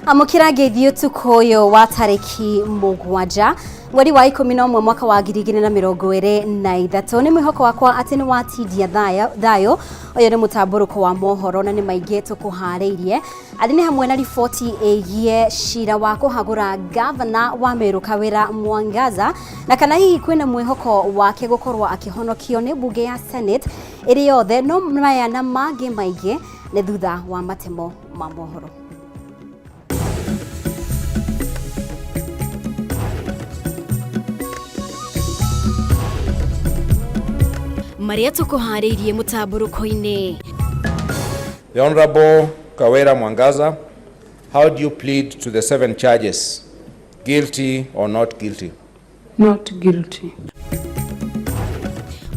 Amũkĩra ngeithi ũtukũ ũyũ wa tarĩki 7 mweri wa 11 mwaka wa 2023. Nĩ mwĩhoko wakwa atĩ nĩ watindia thayũ. Ũyũ nĩ mũtambũrũko wa mohoro na nĩ maingĩ tũkũharĩirie. Arĩ nĩ hamwe na riboti ĩgiĩ cira wa kũhagũra gavana wa Meru Kawira Mwangaza, na kana hihi kwĩna mwĩhoko wake gũkorwo akĩhonokio nĩ mbunge ya Senate ĩrĩ yothe. No maya na mangĩ maingĩ nĩ thutha wa matemo ma mohoro. Maria tũkũharĩirie mũtambũrũko-inĩ. The Honorable Kawira Mwangaza, how do you plead to the 7 charges? Guilty or not guilty? Not guilty.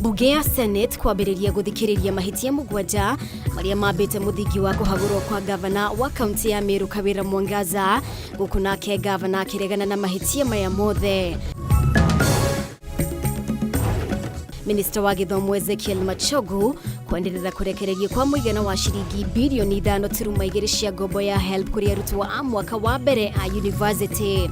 Bunge ya Senate kwambĩrĩria gũthikĩrĩria mahĩtia 7 marĩa mambĩte mũthingi wa kũhagũrwo kwa gavana wa kaunti ya Meru Kawira Mwangaza, gũkũ nake gavana akĩregana na mahĩtia maya mothe. Minister wa gĩthomo Ezekiel Machogu kwenderera kũrekererio kwa mũigana wa ciringi bilioni 5.2 cia ngombo ya HELB kũrĩ arutwo a mwaka wa mbere a university.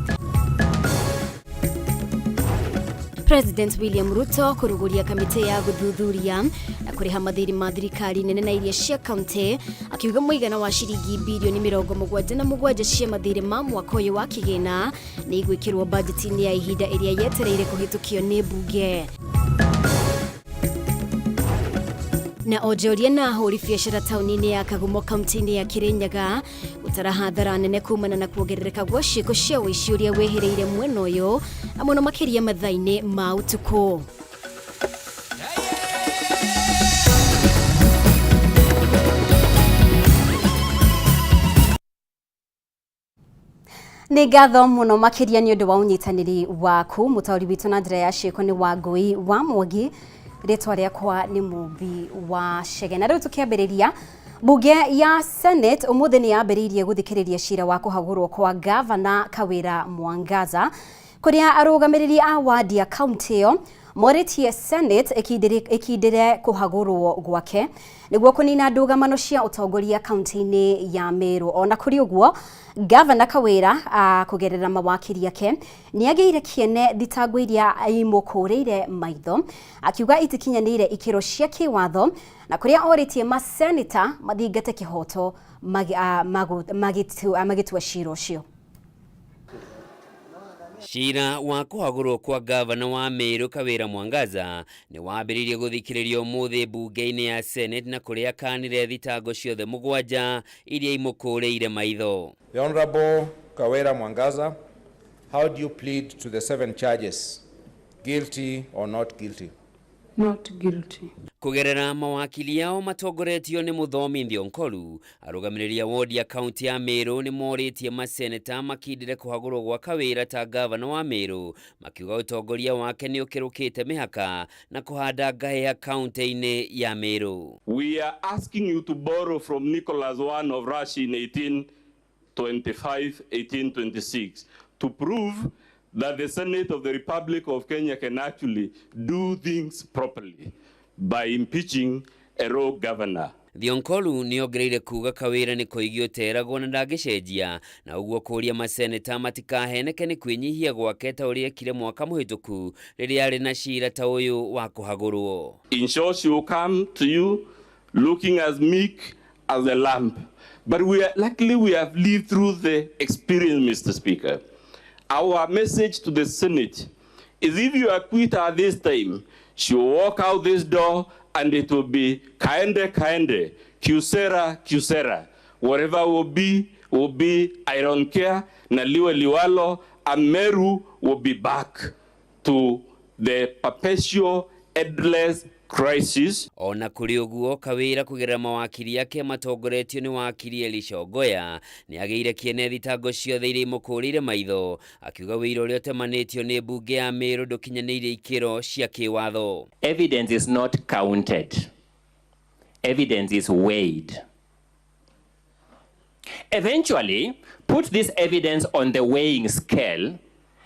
President William Ruto kũrugũria kamĩtĩ ya gũthuthuria na kũrĩha mathirĩ ma thirikari nene na iria cia kaunti, akiuga mũigana wa ciringi bilioni 77 cia mathirĩ ma mwaka ũyũ wa kĩgĩna nĩ igwĩkĩrwo bajeti-inĩ ya ihinda ĩrĩa yetereire kũhĩtũkio nĩ mbunge. Na onjoria na ahũri biacara taũni-inĩ ya Kagumo kaunti-inĩ ya Kirinyaga gũtara hathara nene kumana na kuongerereka gwa ciĩko cia ũici ũrĩa wĩhĩrĩire mwena ũyũ, na mũno makĩria mathaa-inĩ ma ũtukũ. Nĩ ngatho mũno makĩria nĩ ũndũ wa ũnyitanĩri waku. Mũtaũri witũ na njĩra ya ciĩko nĩ Wangũi wa Mwangi, rĩtwa rĩakwa nĩ Mũmbi wa Chege. Na rĩu tũkĩambĩrĩria, mbunge ya Senate ũmũthĩ nĩ yambĩrĩirie gũthikĩrĩria cira wa kũhagũrwo kwa gavana Kawira Mwangaza, kũrĩa arũgamĩrĩri a wadi ya kaunti ĩyo morĩtie Senate ĩkindĩre kũhagũrwo gwake nĩguo kũnina ndũgamano cia ũtongoria kaunti-inĩ ya Meru. Ona kũrĩ ũguo, gavana Kawira kũgerera mawakiri ake nĩ agĩire kĩene thitango iria imũkũrĩire maitho, akiuga itikinyanĩire ikĩro cia kĩwatho, na kũrĩa orĩtie maseneta mathingate kĩhoto magĩtua cira ũcio. Cira wa kũhagũrwo kwa gavana wa Meru Kawira Mwangaza nĩ wambĩrĩirie gũthikĩrĩrio ũmũthĩ mbunge-inĩ ya Senate, na kũrĩa akanire thitango ciothe 7 iria imũkũrĩire maitho. The Honorable Kawira Mwangaza, how do you plead to the 7 charges? Guilty or not guilty? Not guilty. Kũgerera mawakili ao matongoretio nĩ Mũthomi Thionkoru, arũgamĩrĩri a wodi ya kaunti ya Meru nĩ morĩtie maseneta makindĩre kũhagũrwo gwa Kawira ta gavana wa Meru, makiuga ũtongoria wake nĩ ũkĩrũkĩte mĩhaka na kũhanda ngahĩha kaunti-inĩ ya Meru. We are asking you to borrow from Nicholas I of Russia in 1825, 1826 to prove that the Senate of the Republic of Kenya can actually do things properly by impeaching a rogue governor. Thionkoru nĩ ongereire kuga Kawira nĩ kũigio ũteragwo na ndangĩcenjia, na ũguo kũria maseneta matikaheneke nĩ kwĩnyihia gwake ta ũrĩa ekire mwaka mũhĩtũku rĩrĩa arĩ na cira ta ũyũ wa kũhagũrwo. In short, she will come to you looking as meek as a lamb. But luckily we have lived through the experience, Mr. Speaker. Our message to the Senate is if you acquit her this time, she will walk out this door and it will be kaende kaende, kyusera kyusera. Whatever will be, will be, I don't care, na liwe liwalo, and Meru will be back to the perpetual endless crisis. Ona kũrĩ ũguo, Kawira kũgerera mawakiri ake matongoretio nĩ wakiri Elisha Ogoya nĩ agĩire kĩene thitango ciothe iria imũkũrĩire maitho, akiuga wĩira ũrĩa ũtemanĩtio nĩ mbunge ya Meru ndũkinyanĩirie ikĩro cia kĩwatho. Evidence is not counted. Evidence is weighed. Eventually, put this evidence on the weighing scale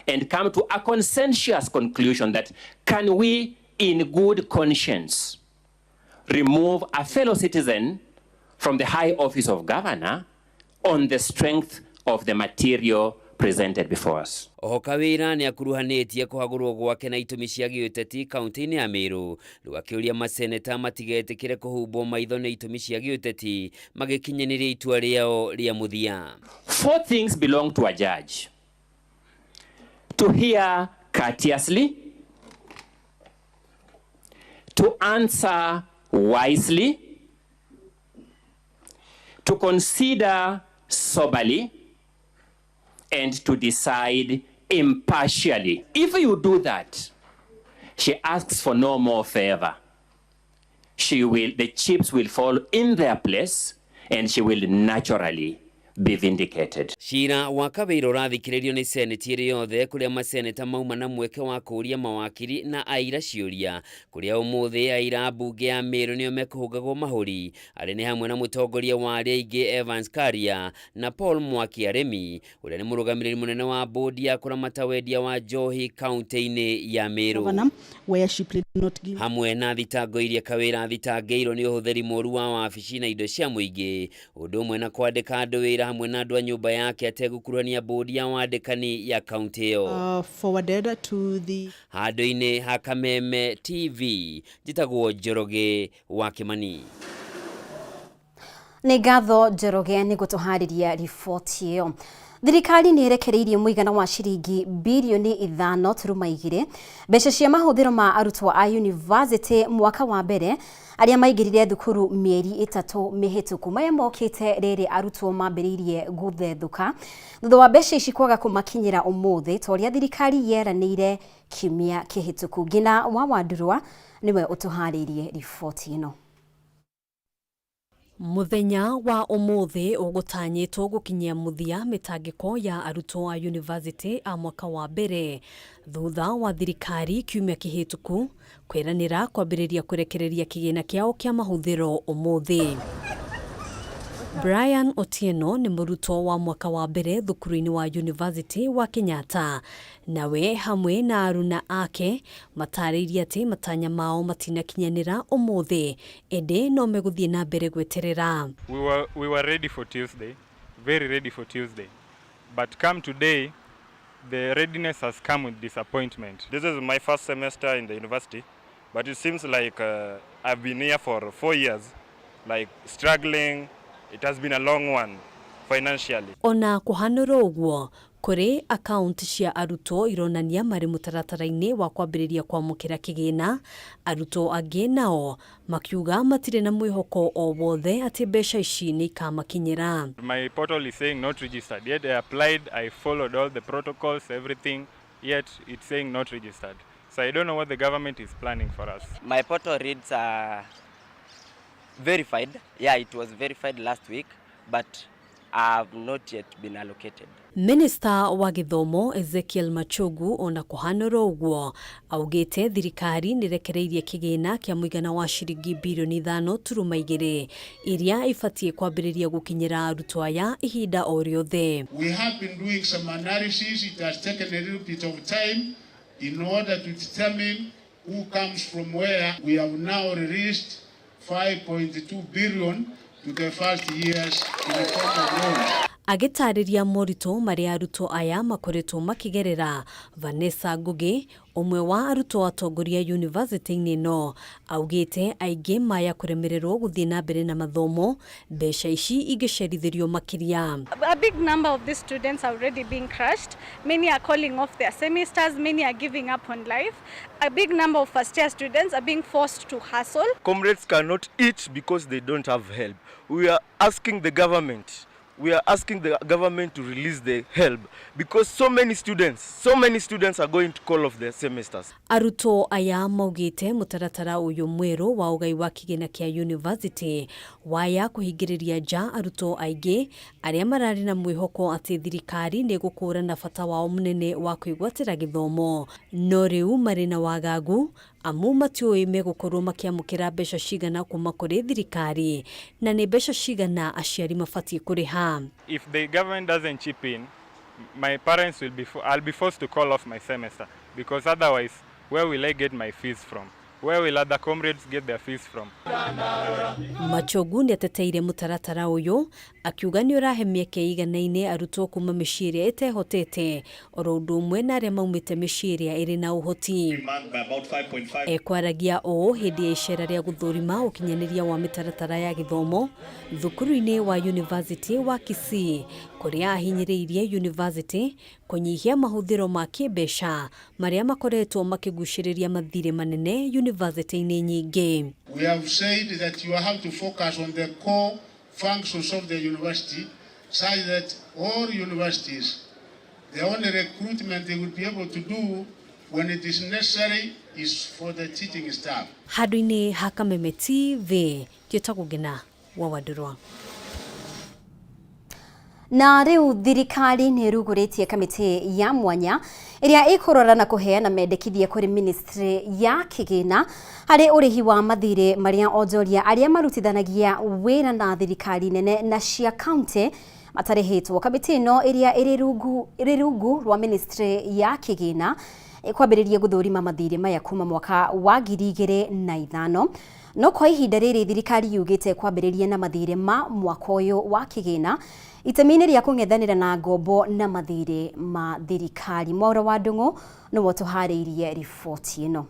and come to a consensus conclusion that can we, in good conscience, remove a fellow citizen from the high office of governor on the strength of the material presented before us. Oho Kawira nĩ akuruhanĩtie kũhagũrwo gwake na itũmi cia gĩũteti kaunti-inĩ ya Meru, rĩu akĩũria maseneta matigetĩkĩre kũhumbwo maitho nĩ itũmi cia gĩũteti magĩkinyanĩria itua rĩao rĩa mũthia. Four things belong to a judge: to hear courteously, to answer wisely, to consider soberly, and to decide impartially. If you do that, she asks for no more favor. The chips will fall in their place, and she will naturally be vindicated. Cira wa Kawira ũrathikĩrĩrio nĩ seneti ĩrĩ yothe, kũrĩa maseneta mauma na mweke wa kũũria mawakiri na aira ciũria, kũrĩa ũmũthĩ aira a mbunge ya Meru nĩo mekũhũngagwo mahũri, arĩa nĩ hamwe na mũtongoria wa arĩa aingĩ Evans Karia na Paul Mwaki Aremi, ũrĩa nĩ mũrũgamĩrĩri mũnene wa bodi ya kũramata wendia wa njohi kaunti-inĩ ya Meru. Governor, where she pleaded not guilty. Hamwe na thitango iria Kawira athitangĩirwo nĩ ũhũthĩri mũru wa wabici na indo cia mũingĩ, ũndũ ũmwe na kwandĩka andũ wĩra hamwe na andũ a nyũmba yake ategũkuruhania bodi ya wandĩkani ya kaunti ĩyo. Forwarded to the Handũ-inĩ ha Kameme TV, njĩtagwo Njoroge wa Kimani. Nĩ ngatho Njoroge nĩ gũtũharĩria riboti ĩyo. Thirikari nĩ ĩrekereirie mũigana wa ciringi 5.2 bilioni mbeca cia mahũthĩro ma arutwo a yunivasĩtĩ mwaka wa mbere arĩa maingĩrire thukuru mĩeri 3 mĩhĩtũku. Maya mokĩte rĩrĩ arutwo mambĩrĩirie gũthethũka thutha wa mbeca ici kwaga kũmakinyĩra ũmũthĩ ta ũrĩa thirikari yeranĩire kiumia kĩhĩtũku. Ngina wa Wandurwa nĩwe ũtũharĩirie riboti ĩno. Muthenya wa umuthi ugutanyitwo gukinyia muthia mitangiko ya arutwo a yunivasĩtĩ a mwaka wa mbere thutha wa thirikari kiumia kihituku kwiranira kwambiriria kurekereria kigina kiao kia mahuthiro umuthi. Brian Otieno nĩ mũrutwo wa mwaka wa mbere thukuru-inĩ wa University wa Kenyatta, nawe hamwe na aruna ake matarĩirie atĩ matanya mao matinakinyanĩra ũmũthĩ, ĩndĩ no megũthiĩ na mbere gweterera. We were ready for Tuesday, very ready for Tuesday. But come today, the readiness has come with disappointment. This is my first semester in the university, but it seems like I've been here for 4 years, like struggling. It has been a long one financially. Ona kũhanũra ũguo, kũrĩ akaunti cia arutwo ironania marĩ mũtaratara-inĩ wa kwambĩrĩria kwamũkĩra kĩgĩna, arutwo angĩ nao makiuga matirĩ na mwĩhoko o wothe atĩ mbeca ici nĩ ikamakinyĩra. My portal is saying not registered. Yet I applied, I followed all the protocols, everything, yet it's saying not registered. So I don't know what the government is planning for us. My portal reads verified. Yeah, it was verified last week, but I've not yet been allocated. Minista wa gĩthomo Ezekiel Machogu ona kũhanũra ũguo augĩte thirikari nĩrekereirie kĩgĩna kĩa mũigana wa ciringi 5.2 bilioni iria ibatiĩ kwambĩrĩria gũkinyĩra arutwo aya ihinda o rĩothe. We have been doing some analysis. It has taken a little bit of time in order to determine who comes from where. We have now released 5.2 billion to the first years in the form of loans. Agĩtarĩria moritũ marĩa arutwo aya makoretwo makĩgerera, Vanessa Ngugi, ũmwe wa arutwo atongoria yunivasĩtĩ-inĩ ĩno, augĩte aingĩ maya kũremererwo gũthiĩ na mbere na mathomo mbeca ici ingĩcerithĩrio makĩria. A big number of these students are already being crushed. Many are calling off their semesters, many are giving up on life. A big number of first year students are being forced to hustle. Comrades cannot eat because they don't have help. We are asking the government to release the help because so many students are going to call off their semesters. Arutwo aya maugĩte mũtaratara ũyũ mwerũ wa ũgai wa kĩgĩna kĩa university waya kũhingĩrĩria nja arutwo aingĩ arĩa mararĩ na mwĩhoko atĩ thirikari nĩ ĩgũkũrana bata wao mũnene wa kwĩgwatĩra gĩthomo, no rĩu marĩ na wagagu amu matiũĩ megũkorwo makĩamũkĩra mbeca cigana kuma kũrĩ thirikari na nĩ mbeca cigana aciari mabatiĩ kũrĩha. If the government doesn't chip in, my parents will be, I'll be forced to call off my semester because otherwise, where will I get my fees from? Where will other comrades get their fees from? Machogu nĩ ateteire mũtaratara ũyũ akiuga nĩ ũrahe mĩeke ĩiganaine arutwo kuma mĩciĩ ĩrĩa ĩtehotete oro ũndũ ũmwe na arĩa maumĩte mĩciĩ ĩrĩa ĩrĩ na ũhoti. Ekwaragia ũũ hĩndĩ ya icera rĩa gũthũrima ũkinyanĩria wa mĩtaratara ya gĩthomo thukuru-inĩ wa University wa Kisii kũrĩa ahinyĩrĩirie university kũnyihia mahũthĩro ma kĩmbeca marĩa makoretwo makĩgucĩrĩria mathirĩ manene university-inĩ nyingĩ. We have said that you have to focus on the core functions of the university such that all universities, the only recruitment they will be able to do when it is necessary is for the teaching staff. Handũ-inĩ ha Kameme TV, njĩtagwo Ngina wa Wandũrwa. Na rĩu thirikari nĩ ĩrugũrĩtie kamĩtĩ ya mwanya ĩrĩa ĩkũrora na kũheana mendekithia kũrĩ ministry ya kĩgĩna harĩ ũrĩhi wa mathirĩ marĩa onjoria arĩa marutithanagia wĩra na thirikari nene na cia kaunti matarĩhĩtwo. Kamĩtĩ ĩno ĩrĩa ĩrĩ rungu rwa ministry ya kĩgĩna ĩkwambĩrĩria gũthũrima mathirĩ maya kuma mwaka wa 2005. No kwa ihinda rĩrĩ thirikari yugĩte kwambĩrĩria na mathirĩ ma mwaka ũyũ wa kĩgĩna itemi-inĩ rĩa kũng'ethanĩra na ngombo na mathirĩ ma thirikari. Mwaura wa Ndung'u nĩwe ũtũharĩirie riboti ĩno.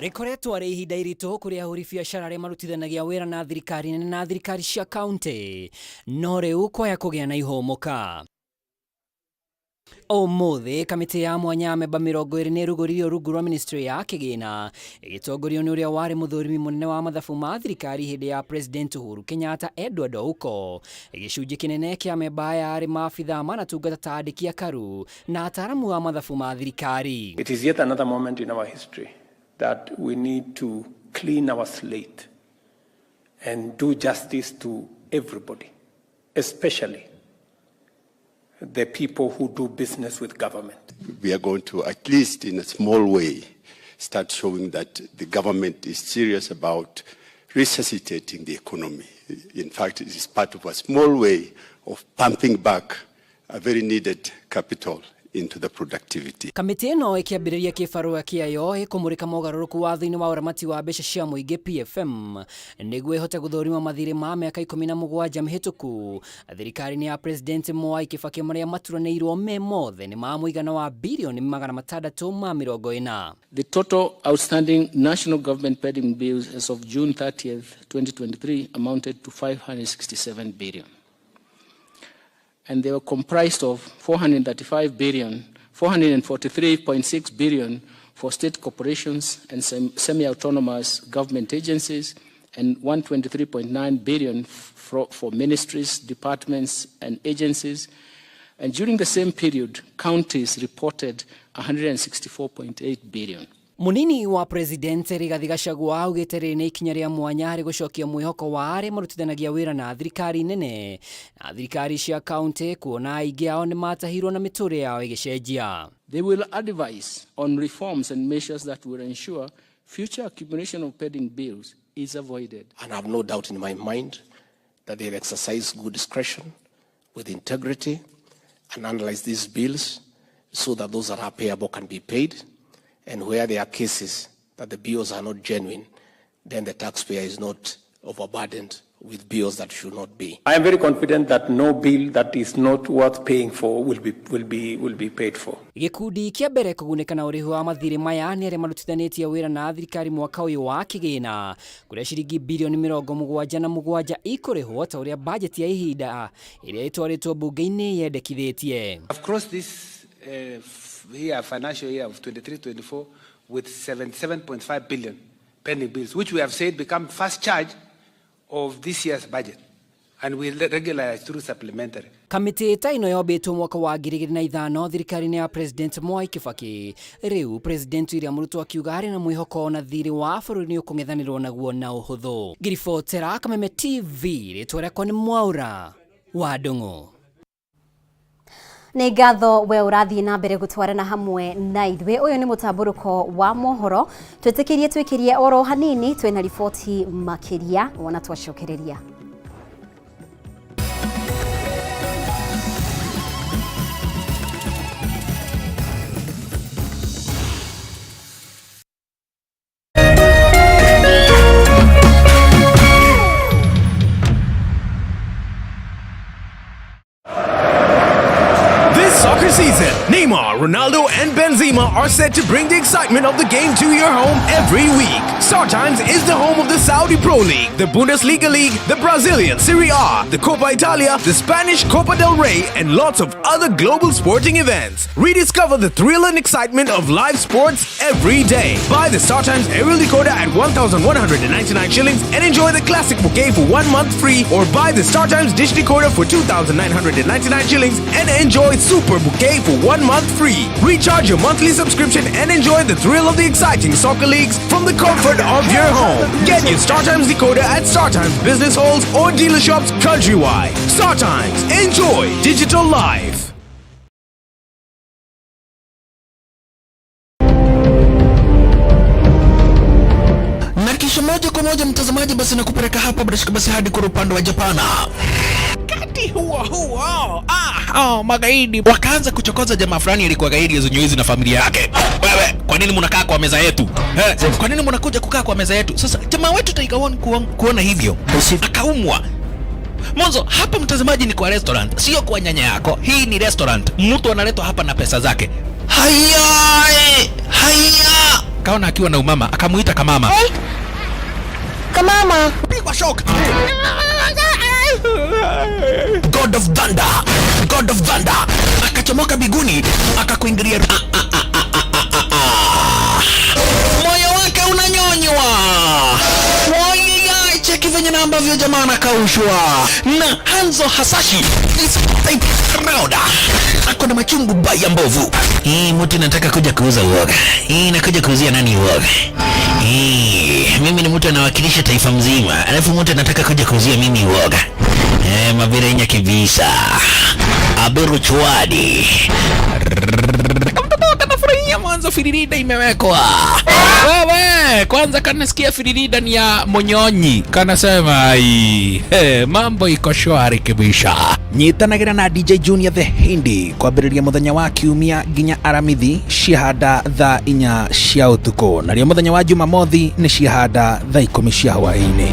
Rĩkoretwo arĩ ihinda iritũ kũrĩ ahũri biacara arĩa marutithanagia wĩra na thirikari nene na thirikari cia kaunti, no rĩu kwaya kũgĩa na ihũmũka. Ũmũthĩ kamĩtĩ ya mwanya ya memba 20 nĩ ĩrugũririo rungu rwa ministry ya kĩgĩna ĩgĩtongorio nĩ ũrĩa warĩ mũthũrimi mũnene wa mathabu ma thirikari hĩndĩ ya President Uhuru Kenyatta Edward Ouko. Gĩcunjĩ kĩnene kĩa memba aya arĩ maabithaa manatungata ta andĩki akaru na ataaramu a mathabu ma thirikari. It is yet another moment in our history that we need to clean our slate and do justice to everybody, especially the people who do business with government. We are going to, at least in a small way, start showing that the government is serious about resuscitating the economy. In fact, it is part of a small way of pumping back a very needed capital into the productivity. Kamĩtĩ ĩno ĩkĩambĩrĩria kĩbarũa kĩayo ĩkũmũrĩka mogarũrũku watho-inĩ wa ũramati wa mbeca cia mũingĩ PFM nĩguo ĩhote gũthũrima mathirĩ ma mĩaka 17 mĩhĩtũku thirikari-inĩ ya President Mwai Kibaki marĩa maturanĩirwo me mothe nĩ ma mũigana wa birioni 640. The total outstanding national government pending bills as of June 30th, 2023 amounted to 567 billion. And they were comprised of 435 billion, 443.6 billion for state corporations and semi-autonomous government agencies, and 123.9 billion for ministries, departments, and agencies. And during the same period, counties reported 164.8 billion. Munini wa President Rigathi Gachagua augĩte rĩrĩ nĩ ikinya rĩa mwanya harĩ gũcokia mwĩhoko wa arĩa marutithanagia wĩra na thirikari nene na thirikari cia kaunti kuona aingĩ ao nĩ matahirwo na mĩtũrĩre yao ĩgĩcenjia. They will advise on reforms and measures that will ensure future accumulation of pending bills is avoided. And I have no doubt in my mind that they have exercised good discretion with integrity and analyze these bills so that those that are payable can be paid. And where there are cases that the bills are not genuine, then the taxpayer is not overburdened with bills that should not be. I am very confident that no bill that is not worth paying for will be paid for. Gĩkundi kĩa mbere kũgunĩka na ũrĩhi wa mathirĩ maya nĩ arĩa marutithanĩtie wĩra na thirikari mwaka ũyũ wa kĩgĩna kũrĩa ciringi birioni 77 ikũrĩhwo ta ũrĩa bajeti ya ihinda ĩrĩa ĩtwarĩtwo mbunge-inĩ yendekithĩtie. Of course, this year, financial year of 23-24, with 77.5 billion pending bills, which we have said become first charge of this year's budget, and we regularize through supplementary. Kamĩtĩ ta ĩno yombĩtwo mwaka wa 2005 thirikari-inĩ ya President Mwai Kibaki. Rĩu President William Ruto akiuga arĩ na mwĩhoko na thirĩ wa bũrũri nĩ ũkũng'ethanĩrwo naguo na ũhũthũ. Ngiribotera Kameme TV, rĩtwa rĩakwa nĩ Mwaura wa Ndung'u. Nĩ ngatho we ũrathiĩ na mbere gũtwarana hamwe na ithuĩ. Ũyũ nĩ mũtambũrũko wa mohoro, twĩtĩkĩrie twĩkĩrie oro hanini, twĩna riboti makĩria wona twacokereria. Ronaldo, and Benzema are set to bring the excitement of the game to your home every week. Star Times is the home of the Saudi Pro League, the Bundesliga League, the Brazilian Serie A, the Copa Italia, the Spanish Copa del Rey, and lots of other global sporting events. Rediscover the thrill and excitement of live sports every day. Buy the Star Times aerial decoder at 1,199 shillings and enjoy the classic bouquet for 1 month free, or buy the Star Times dish decoder for 2,999 shillings and enjoy Super Bouquet for 1 month free. Recharge your monthly subscription and enjoy the thrill of the exciting soccer leagues from the comfort of your home. Get your Star Times decoder at Star Times business halls or dealer shops countrywide. Star Times, enjoy digital life. Na kisha moja kwa moja, mtazamaji, basi nakupeleka hapa bila shaka basi hadi kwa upande wa Japana. Wakati huo huo, oh, magaidi wakaanza kuchokoza jamaa fulani alikuwa gaidi zenye na familia yake. "Wewe, kwa nini mnakaa kwa meza yetu? Eh, kwa nini mnakuja kukaa kwa meza yetu?" Sasa jamaa wetu Tiger One kuona hivyo akaumwa. Mwanzo hapa, mtazamaji, ni kwa restaurant, sio kwa nyanya yako. Hii ni restaurant, mtu analetwa hapa na pesa zake. Haya, haya, kaona akiwa na umama, akamuita kamama. Hey. Kamama, pigwa shock. God of Thunder, God of Thunder akachomoka biguni akakuingilia. Ah, ah, ah, ah, ah, ah, ah. Moyo wake unanyonywa. Wayaya, cheki venye na ambavyo jamaa anakaushwa na Hanzo Hasashi this time round ako na machungu baya mbovu. Hii mtu nataka kuja kuuza uoga. Hii nakuja kuuzia nani uoga? Hii mimi ni mtu anawakilisha taifa mzima, alafu mtu anataka kuja kuuzia mimi uoga. Eh, mabirenya kibisa. Aberu chwadi. Kamtoto kanafurahia mwanzo firirida imewekwa. Wewe, kwanza kanasikia firirida ni ya Monyonyi. Kanasema ai, hey, mambo iko shwari kabisa. Nyitanagĩra na DJ Junior the Hindi kwambĩrĩria mũthenya wa kiumia nginya Aramithi ciahanda thaa 4 cia ũtukũ, narĩo mũthenya wa Jumamothi nĩ ciahanda thaa 10 cia hwaĩ-inĩ.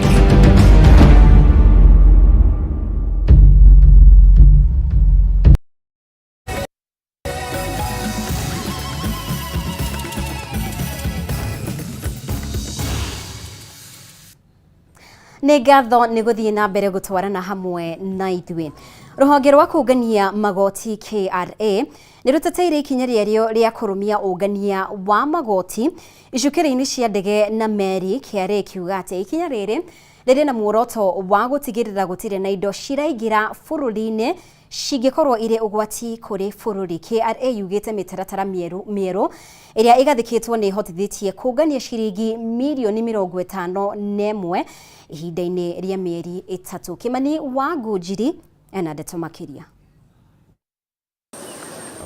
Nĩ ngatho nĩ gũthiĩ na mbere gũtwarana hamwe na ithuĩ. Rũhonge rwa kũngania magoti KRA nĩ rũteteire ikinya rĩarĩo rĩa kũrũmia ũngania wa magoti icukĩro-inĩ cia ndege na meri. KRA kiuga atĩ ikinya rĩrĩ rĩrĩ na muoroto wa gũtigĩrĩra gũtirĩ na indo ciraingĩra bũrũri-inĩ cingĩkorwo irĩ ũgwati kũrĩ bũrũri. KRA yugĩte mĩtaratara mĩerũ mĩerũ ĩrĩa ĩgathĩkĩtwo nĩ ĩhotithĩtie kũngania ciringi mirioni 51 ihinda-inĩ rĩa mĩeri 3. Kĩmani wa Ngũnjiri ena ndeto makĩria.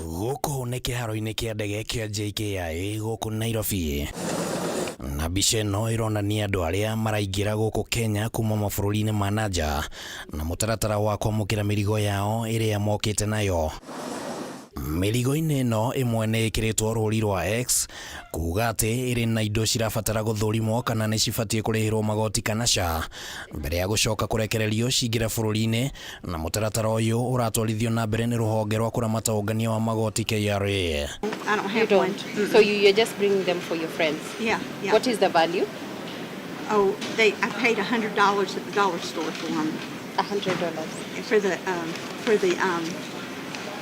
Gũkũ nĩ kĩharo-inĩ kĩa ndege kĩa JKIA gũkũ Nairobi, na mbica ĩno ĩronania andũ arĩa maraingĩra gũkũ Kenya kuma mabũrũri-inĩ ma na nja na mũtaratara wa kwamũkĩra mĩrigo yao ĩrĩa mokĩte nayo. Mĩrigo-inĩ ĩno ĩmwe nĩ ĩkĩrĩtwo rũri rwa X kuga atĩ ĩrĩ na indo cirabatara gũthũrimwo kana nĩ cibatiĩ kũrĩhĩrwo magoti kana ca mbere ya gũcoka kũrekererio cingĩre bũrũri-inĩ, na mũtaratara ũyũ ũratwarithio na mbere nĩ rũhonge rwa kũramata ũngania wa magoti KRA. I don't You have one. don't. So you're just bringing them for your friends. Yeah. What is the value? Oh, I paid $100 at the dollar store for them. $100. For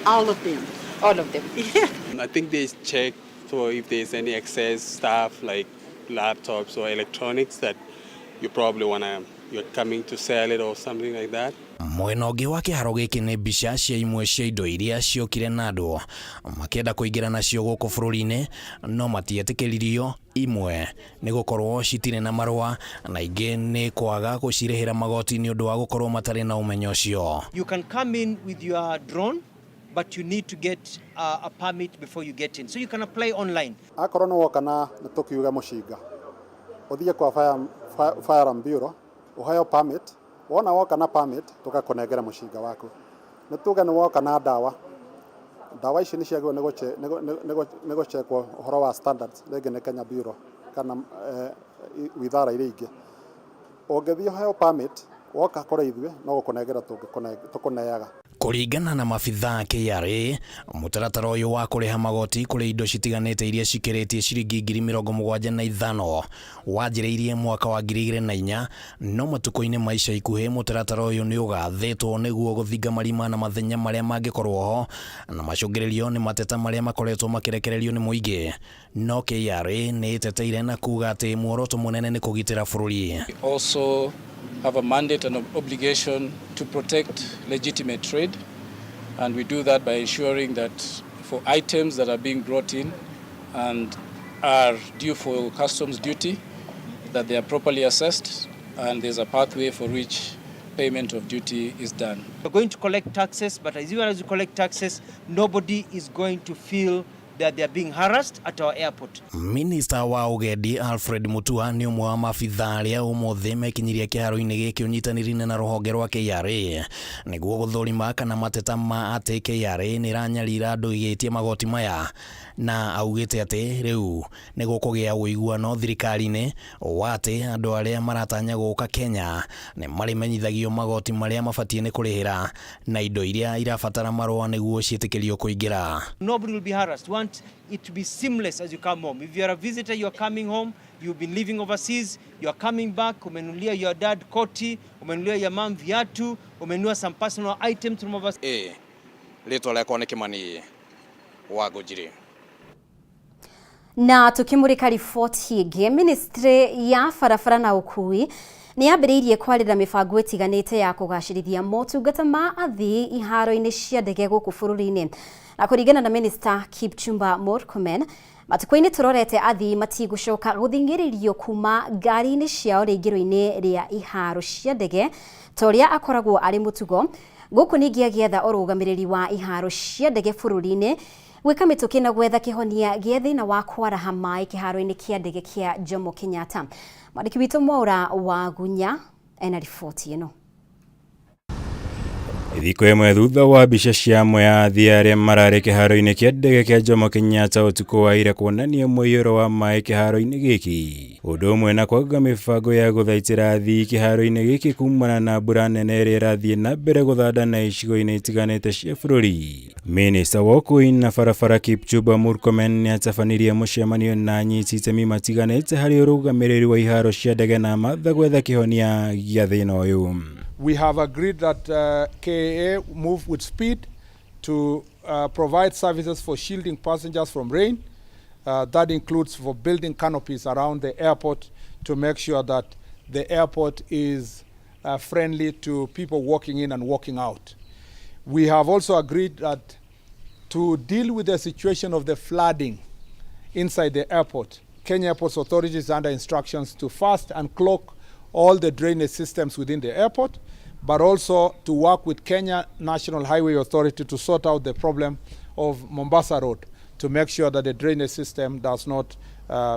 all of them. All of them. Yeah. I think they check for if there's any excess stuff like laptops or electronics that you probably wanna, you're coming to sell it or something like that. Mwena ũngĩ wa kĩharo gĩkĩ nĩ mbica cia imwe cia indo iria ciokire na andũ makĩenda kũingĩra nacio gũkũ bũrũri-inĩ no matietĩkĩririo, imwe nĩ gũkorwo citirĩ na marũa na ingĩ nĩ kwaga gũcirĩhĩra magoti nĩ ũndũ wa gũkorwo matarĩ na ũmenyo ũcio. You can come in with your drone, but you need to get a permit before you get in. So you can apply online. Akorwo nĩ woka na nĩ tũkiuge mũcinga ũthiĩ kwa Firearm Bureau ũheo permit. Wona woka na permit, tũgakũnengera mũcinga waku. Nĩ tuge nĩ woka na ndawa, ndawa ici nĩ ciagĩrĩirwo nĩ gũchekwo ũhoro wa standards rĩngĩ nĩ Kenya Bureau kana withara iria ingĩ. Ũngĩthiĩ ũheo permit, woka kũrĩ ithuĩ no gũkũnengera tũkũneaga. Kũringana na mabithaa a KRA, mũtaratara ũyũ wa kũrĩha magoti kũrĩ indo citiganĩte iria cikĩrĩtie ciringi 75,000 wanjĩrĩirie mwaka wa 2004, no matukũ-inĩ ma ica ikuhĩ mũtaratara ũyũ nĩ ũgathĩtwo nĩguo gũthinga marima na mathenya marĩa mangĩkorwo ho na macũngĩrĩrio nĩ mateta marĩa makoretwo makĩrekererio nĩ mũingĩ. No KRA nĩ ĩteteire na kuga atĩ muoroto mũnene nĩ kũgitĩra bũrũri. We also have a mandate and obligation to protect legitimate trade, and we do that by ensuring that for items that are being brought in and are due for customs duty, that they are properly assessed and there's a pathway for which payment of duty is done. We're going to collect taxes, but as even as we collect taxes, nobody is going to feel that they are being harassed at our airport. Minista wa Ũgendi Alfred Mutua nĩ ũmwe wa maabithaa arĩa ũmũthĩ mekinyirie kĩharo-inĩ gĩkĩ ũnyitanĩri-inĩ na rũhonge rwa KRA nĩguo gũthũrima kana mateta ma atĩ KRA nĩ ĩranyarira andũ ĩgĩtia magoti maya, na augĩte atĩ rĩu nĩ gũkũgĩa ũiguano thirikari-inĩ wa atĩ andũ arĩa maratanya gũka Kenya nĩ marĩmenyithagio magoti marĩa mabatiĩ nĩ kũrĩhĩra na indo iria irabatara marũa nĩguo ciĩtĩkĩrio kũingĩra. Nobody will be harassed. We want it to be seamless as you come home. If you are a visitor, you are coming home, you've been living overseas, you are coming back, umenunulia your dad koti, umenunulia your mom viatu, umenunua some personal items from overseas. Ĩ, rĩtwa rĩakwa nĩ Kĩmani wa Ngũnjiri. Na tukimurika riboti ĩngĩ, ministry ya barabara na ũkui nĩ yambĩrĩirie kwarĩra mĩbango ĩtiganĩte ya kũgacĩrithia motungata ma athii iharo-inĩ cia ndege gũkũ bũrũri-inĩ. Na kũringana na Minister Kipchumba Murkomen, matukũ-inĩ tũrorete athii matigũcoka gũthing'ĩrĩrio kuma ngari-inĩ ciao rĩingĩro-inĩ rĩa iharo cia ndege ta ũrĩa akoragwo arĩ mũtugo. Gũkũ ningĩ agĩetha ũrũgamĩrĩri wa iharo cia ndege bũrũri-inĩ gwĩka mĩtũkĩ na gwetha kĩhonia gĩa thĩna wa kwaraha maĩ kĩharo-inĩ kĩa ndege kĩa Jomo Kenyatta. Mwandĩki witũ Mwaura wa Gunya ena riboti ĩno. Thikũ ĩmwe thutha wa mbica cia amwe a athii arĩa mararĩ kĩharo-inĩ kĩa ndege kĩa Jomo Kenyatta ũtukũ wa ira kuonania mũiyũro wa maĩ kĩharo-inĩ gĩkĩ, ũndũ ũmwe na kwaga mĩbango ya gũthaitĩra athii kĩharo-inĩ gĩkĩ kumana na mbura nene ĩrĩa ĩrathiĩ na mbere gũthanda na icigo-inĩ itiganĩte cia bũrũri. Minista wa ũkui na barabara Kipchumba Murkomen nĩatabanirie mũcemanio na anyiti itemi matiganĩte harĩ ũrũgamĩrĩri wa iharo cia ndege na matha gwetha kĩhonia gĩa thĩna ũyũ. We have agreed that KAA move with speed to provide services for shielding passengers from rain. That includes for building canopies around the airport to make sure that the airport is friendly to people walking in and walking out. We have also agreed that to deal with the situation of the flooding inside the airport, Kenya Airports Authority is under instructions to fast and clog all the drainage systems within the airport, but also to work with Kenya National Highway Authority to sort out the problem of Mombasa Road to make sure that the drainage system does not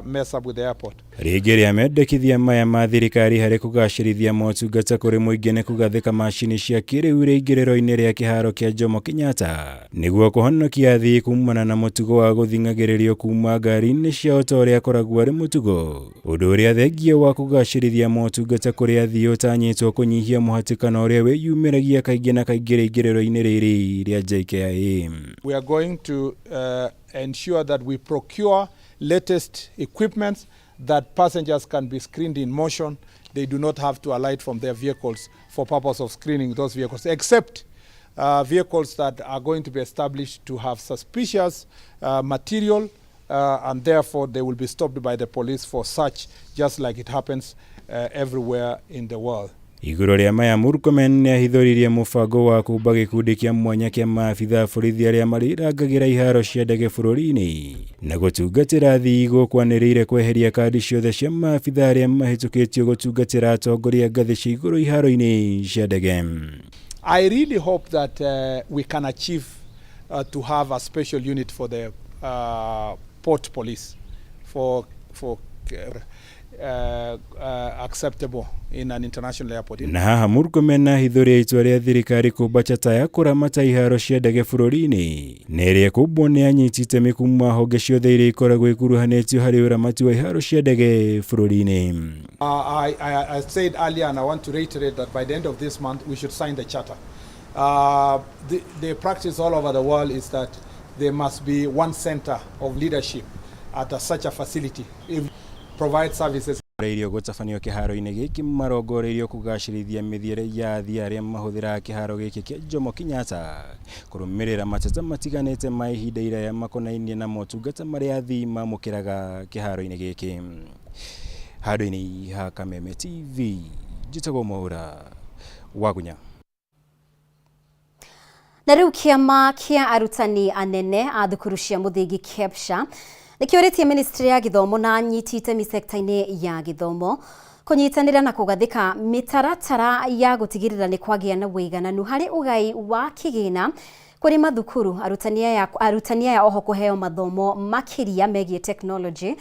mess up with the airport. Rĩngĩ rĩa mendekithia maya ma thirikari harĩ kũgacĩrithia motungata kũrĩ mũingĩ nĩ kũgathĩka macini cia kĩrĩu rĩingĩrĩro-inĩ rĩa kĩharo kĩa Jomo Kenyatta nĩguo kũhonokia athii kumana na mũtugo wa gũthing'agĩrĩrio kuma ngari-inĩ ciao ta ũrĩa akoragwo arĩ mũtugo, ũndũ ũrĩa thengia wa kũgacĩrithia motungata kũrĩ athii ũtanyĩtwo kũnyihia mũhatĩkano ũrĩa wĩyumĩragia kaingĩ na kaingĩ rĩingĩrĩro-inĩ rĩrĩ rĩa JKIA. We are going to ensure that we procure latest equipment that passengers can be screened in motion. They do not have to alight from their vehicles for purpose of screening those vehicles, except vehicles that are going to be established to have suspicious material, and therefore they will be stopped by the police for such, just like it happens everywhere in the world. Igũrũ rĩa maya, Murkomen nĩahithũririe mũbango wa kũmba gĩkundi kĩa mwanya kĩa maabithaa borithi arĩa marĩrangagĩra iharo cia ndege bũrũri-inĩ na gũtungatĩra athii gũkwanĩrĩire kweheria kandi ciothe cia maabithaa arĩa mahĩtũkĩtio gũtungatĩra atongoria ngathĩ cia igũrũ iharo-inĩ cia ndege. I really hope that we can achieve to have a special unit for the port police for acceptable in an international airport. Na haha Murkomen ahithũria itua rĩa thirikari kũmba chata ya kũramata iharo cia ndege bũrũri-inĩ na ĩrĩa ĩkũmbwo nĩ anyiti itemi kuma honge ciothe iria ikoragwo ikuruhanĩtio harĩ ũramati wa iharo cia ndege bũrũri-inĩ. I said earlier, and I want to reiterate, that by the end of this month we should sign the charter. The practice all over the world is that there must be one center of leadership at such a facility. If provide services Irio gũtabanio kĩharo-inĩ gĩkĩ marongoreirio kũgacĩrithia mĩthiĩre ya athii arĩa mahũthĩraga kĩharo gĩkĩ kĩa Jomo Kenyatta kũrũmĩrĩra mateta matiganĩte ma ihinda iraya makonainie na motungata marĩa athii mamũkĩraga kĩharo-inĩ gĩkĩ. Handũ-inĩ ha Kameme TV, njĩtagwo Mwaura Wagunya. Na rĩu kĩama kĩa arutani anene a thukuru cia mũthingi KEPSHA nĩkĩũrĩtie ministry ya gĩthomo na anyiti itemi sekta-inĩ ya gĩthomo kũnyitanĩra na kũgathĩka mĩtaratara ya gũtigĩrĩra nĩ kwagĩa na ũigananu harĩ ũgai wa kĩgĩna kũrĩ mathukuru. Arutani aya oho kũheo mathomo makĩria megiĩ tekinoronjĩ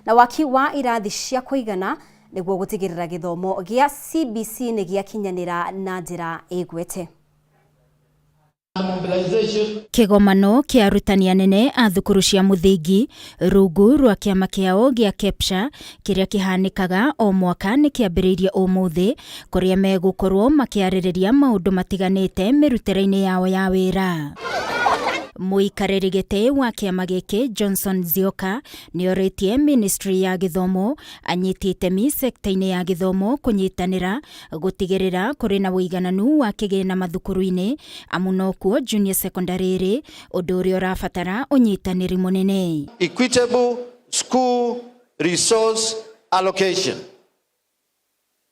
na waki wa irathi cia kũigana nĩguo gũtigĩrĩra gĩthomo gĩa CBC nĩ gĩakinyanĩra na njĩra ĩgwete. Kĩgomano kĩa arutani anene a thukuru cia mũthingi rungu rwa kĩama kĩao gĩa KEPSHA kĩrĩa kĩhanĩkaga o mwaka nĩ kĩambĩrĩirie ũmũthĩ kũrĩa megũkorwo makĩarĩrĩria maũndũ matiganĩte mĩrutĩre-inĩ yao ya wĩra. Mũikarĩri gĩtĩ wa kĩama gĩkĩ Johnson Nzioka nĩorĩtie ministry ya gĩthomo anyiti itemi sekta-inĩ ya gĩthomo kũnyitanĩra gũtigĩrĩra kũrĩ na ũigananu wa kĩgĩna mathukuru-inĩ amu nokuo junior secondary ĩrĩ ũndũ ũrĩa ũrabatara ũnyitanĩri mũnene. Equitable school resource allocation.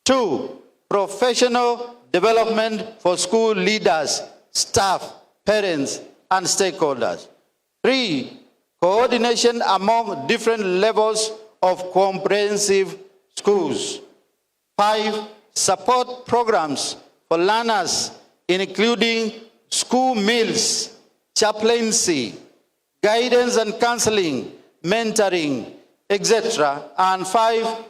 2, professional development for school leaders, staff, parents, and stakeholders. 3, coordination among different levels of comprehensive schools. 5, support programs for learners, including school meals, chaplaincy, guidance and counseling, mentoring, etc. And 5,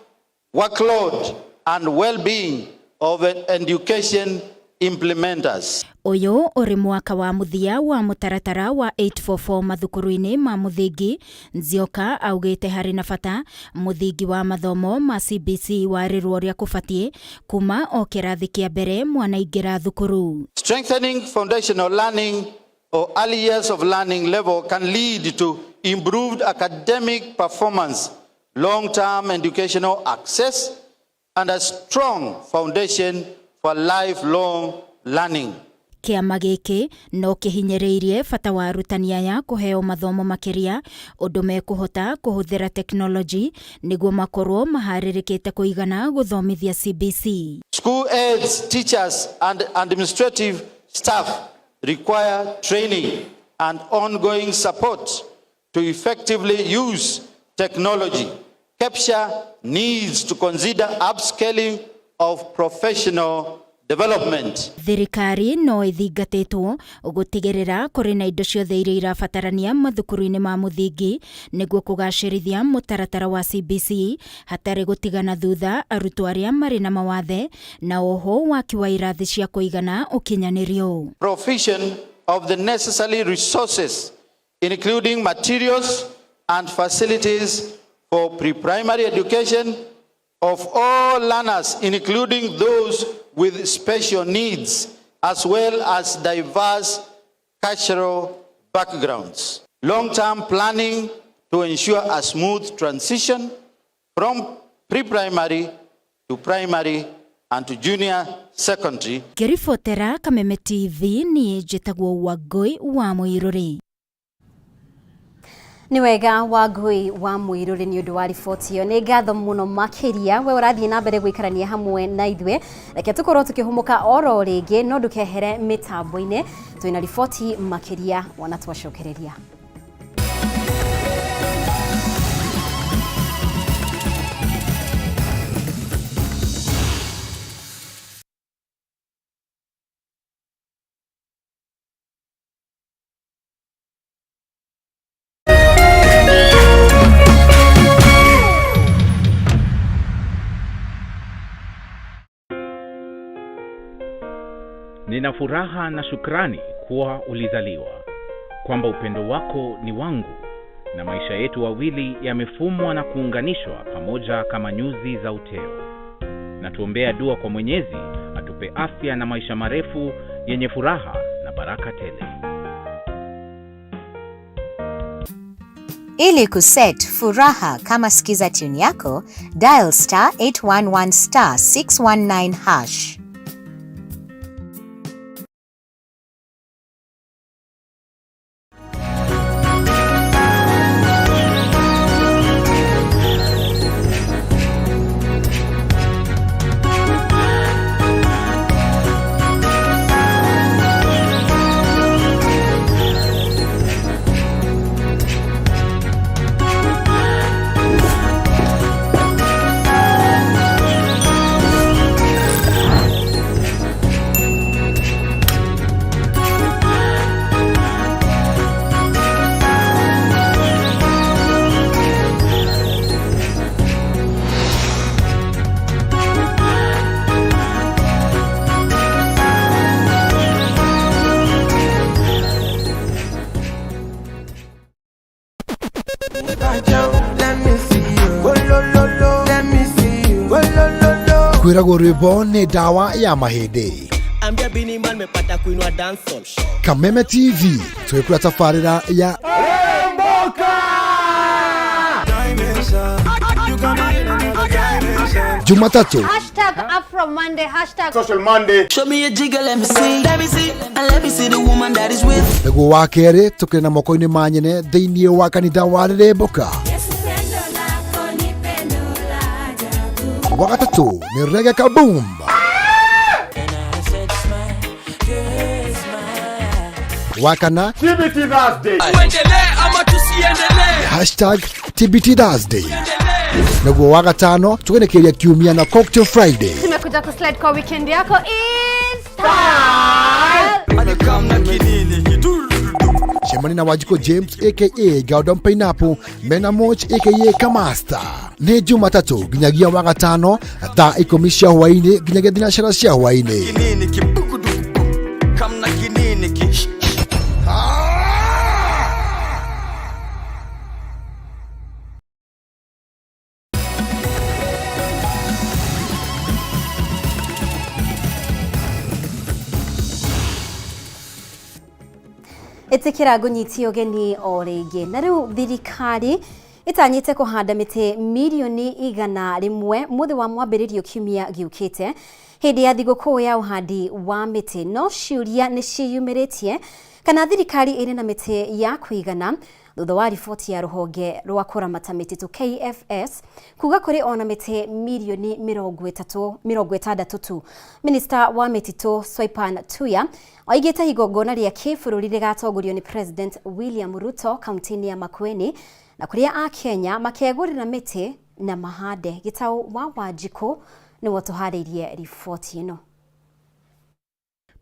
workload and well-being of education implementers. Ũyũ ũrĩ mwaka wa mũthia wa mũtaratara wa 844 mathukuru-inĩ ma mũthingi. Nzioka augĩte harĩ na bata mũthingi wa mathomo ma CBC warĩrwo ũrĩa kũbatiĩ kuma o kĩrathi kĩa mbere mwana aingĩra thukuru. Strengthening foundational learning or early years of learning level can lead to improved academic performance, long-term educational access, and a strong foundation for lifelong learning. Kĩama gĩkĩ no kĩhinyĩrĩirie bata wa arutani aya kũheo mathomo makĩria ũndũ mekũhota kũhũthĩra tekinoronjĩ nĩguo makorwo maharĩrĩkĩte kũigana gũthomithia CBC. School aides, teachers and administrative staff require training and ongoing support to effectively use technology. KEPSHA needs to consider upscaling of professional development. Thirikari no ĩthingatĩtwo gũtigĩrĩra kũrĩ na indo ciothe iria irabatarania mathukuru-inĩ ma mũthingi nĩguo kũgacĩrithia mũtaratara wa CBC hatarĩ gũtigana thutha arutwo arĩa marĩ na mawathe na oho waki wa irathi cia kũigana ũkinyanĩrio. Provision of the necessary resources including materials and facilities for pre-primary education of all learners, including those with special needs, as well as diverse cultural backgrounds. Long-term planning to ensure a smooth transition from pre-primary to primary and to junior secondary. Ngĩribotera Kameme TV niĩ njĩtagwo Wangũi wa Mũirũrĩ. Nĩ wega Wangũi wa Mũirũrĩ nĩ ũndũ wa riboti ĩyo. Nĩ ngatho mũno makĩria we ũrathiĩ na mbere gũikarania hamwe na ithuĩ. Reke tũkorwo tũkĩhũmũka oro rĩngĩ no ndũkehere mĩtambo-inĩ, twĩna riboti makĩria wona twacokereria. Nina furaha na shukrani kuwa ulizaliwa, kwamba upendo wako ni wangu na maisha yetu wawili yamefumwa na kuunganishwa pamoja kama nyuzi za uteo. Na tuombea dua kwa Mwenyezi atupe afya na maisha marefu yenye furaha na baraka tele. Ili kuset furaha kama skiza tune yako, dial star 811 star 619 hash. Kwĩragwo rwĩmbo nĩ ndawa ya mahĩndĩ. Ambia Bini Man mepata kuinua dancehall. Kameme TV twĩkũra tabarĩra ya Jumatatu Hashtag Afro Monday, hashtag Social Monday. Show me a jigger, let me see. Let me see, and let me see the woman that is with. Nĩguo wa kerĩ tũkĩrĩ na moko-inĩ ma nyene thĩinĩ wa kanitha wa Rĩrĩmbũka. Wa gatatũ nĩ Reggae Kaboom. Wa kana TBT Thursday. Tuendelee ama tusiendelee? Hashtag TBT Thursday. Nĩguo wa gatano tũgenekeria kiumia na Cocktail Friday. Tumekuja kuslide kwa weekend yako is style. Cemania na Wanjikũ James aka Gordon Pineapple mena Moch aka Kamasta nĩ Jumatatũ nginyagia wa gatano thaa 10 cia hwaĩ-inĩ nginyagia thinacara cia hwaĩ-inĩ. Kinini kibukuduku kamna kinini ki Ĩtĩkĩra ngũnyitie ũgeni o rĩngĩ. Na rĩu thirikari ĩtanyĩte kũhanda mĩtĩ mirioni 100 mũthĩ wa mwambĩrĩrio kiumia gĩũkĩte hĩndĩ ya thigũkũ ya ũhandi wa mĩtĩ. No ciũria nĩ ciĩyumĩrĩtie kana thirikari ĩrĩ na mĩtĩ ya kũigana thutha wa riboti ya rũhonge rwa kũramata mĩtitũ KFS kuga kũrĩ ona mĩtĩ mirioni 60 tu. Minista wa mĩtitũ Soipan Tuya oigĩte igongona rĩa kĩbũrũri rĩgatongorio nĩ President William Ruto kaunti-inĩ ya Makueni na kũrĩa Akenya makegũrĩra mĩtĩ na mahande. Gĩtaũ wa Wanjikũ nĩwe ũtũharĩirie riboti ĩno.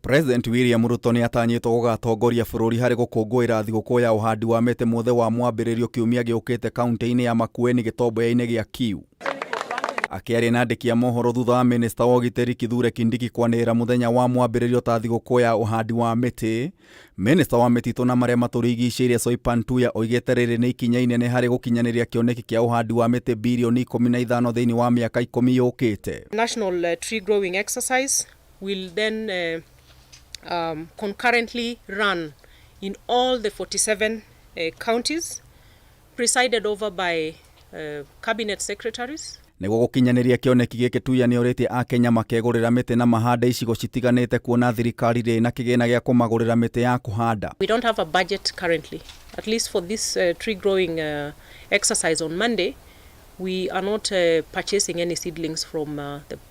President William Ruto nĩ atanyĩtwo gũgatongoria bũrũri harĩ gũkũngũĩra thigũkũ ya ũhandi wa mĩtĩ mũthĩ wa mwambĩrĩrio kiumia gĩũkĩte kaunti-inĩ ya Makueni gĩtomboya-inĩ gĩa Kiu. Akĩaria na andĩki a mohoro thutha wa minista wa ũgitĩri Kithure Kindiki kwanĩrĩra mũthenya wa mwambĩrĩrio ta thigũkũ ya ũhandi wa mĩtĩ, minista wa mĩtitũ na marĩa matũrigicĩirie Soipan Tuya oigĩte rĩrĩ nĩ ikinya inene harĩ gũkinyanĩria kĩoneki kĩa ũhandi wa mĩtĩ birioni 15 thĩinĩ wa mĩaka 10 yũkĩte. National tree growing exercise will then concurrently run in all the 47 counties, presided over by cabinet secretaries. Nĩguo gũkinyanĩria kĩoneki gĩkĩ Tuya nĩorĩtie Akenya makegũrĩra mĩtĩ na mahande icigo citiganĩte kuona thirikari ndĩrĩ na kĩgĩna gĩa kũmagũrĩra mĩtĩ ya kũhanda. We don't have a budget currently, at least for this tree growing exercise on Monday. We are not purchasing any seedlings from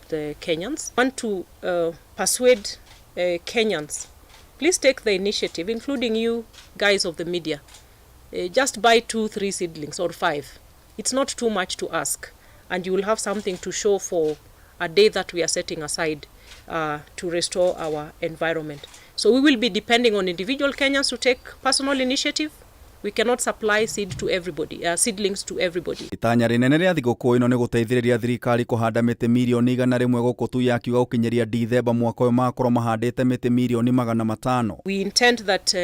the Kenyans. We want to persuade Kenyans, please take the initiative, including you guys of the media. Just buy 2, 3 seedlings or 5. It's not too much to ask, and you will have something to show for a day that we are setting aside to restore our environment. So we will be depending on individual Kenyans to take personal initiative. We cannot supply seed to everybody, seedlings to everybody. Itanya rĩnene rĩa thigũkũ ĩno nĩ gũteithĩrĩria thirikari kũhanda mĩtĩ mirioni 100 gũkũ Tuya akiuga gũkinyĩria Dithemba mwaka ũyũ magakorwo mahandĩte mĩtĩ mirioni 500. We intend that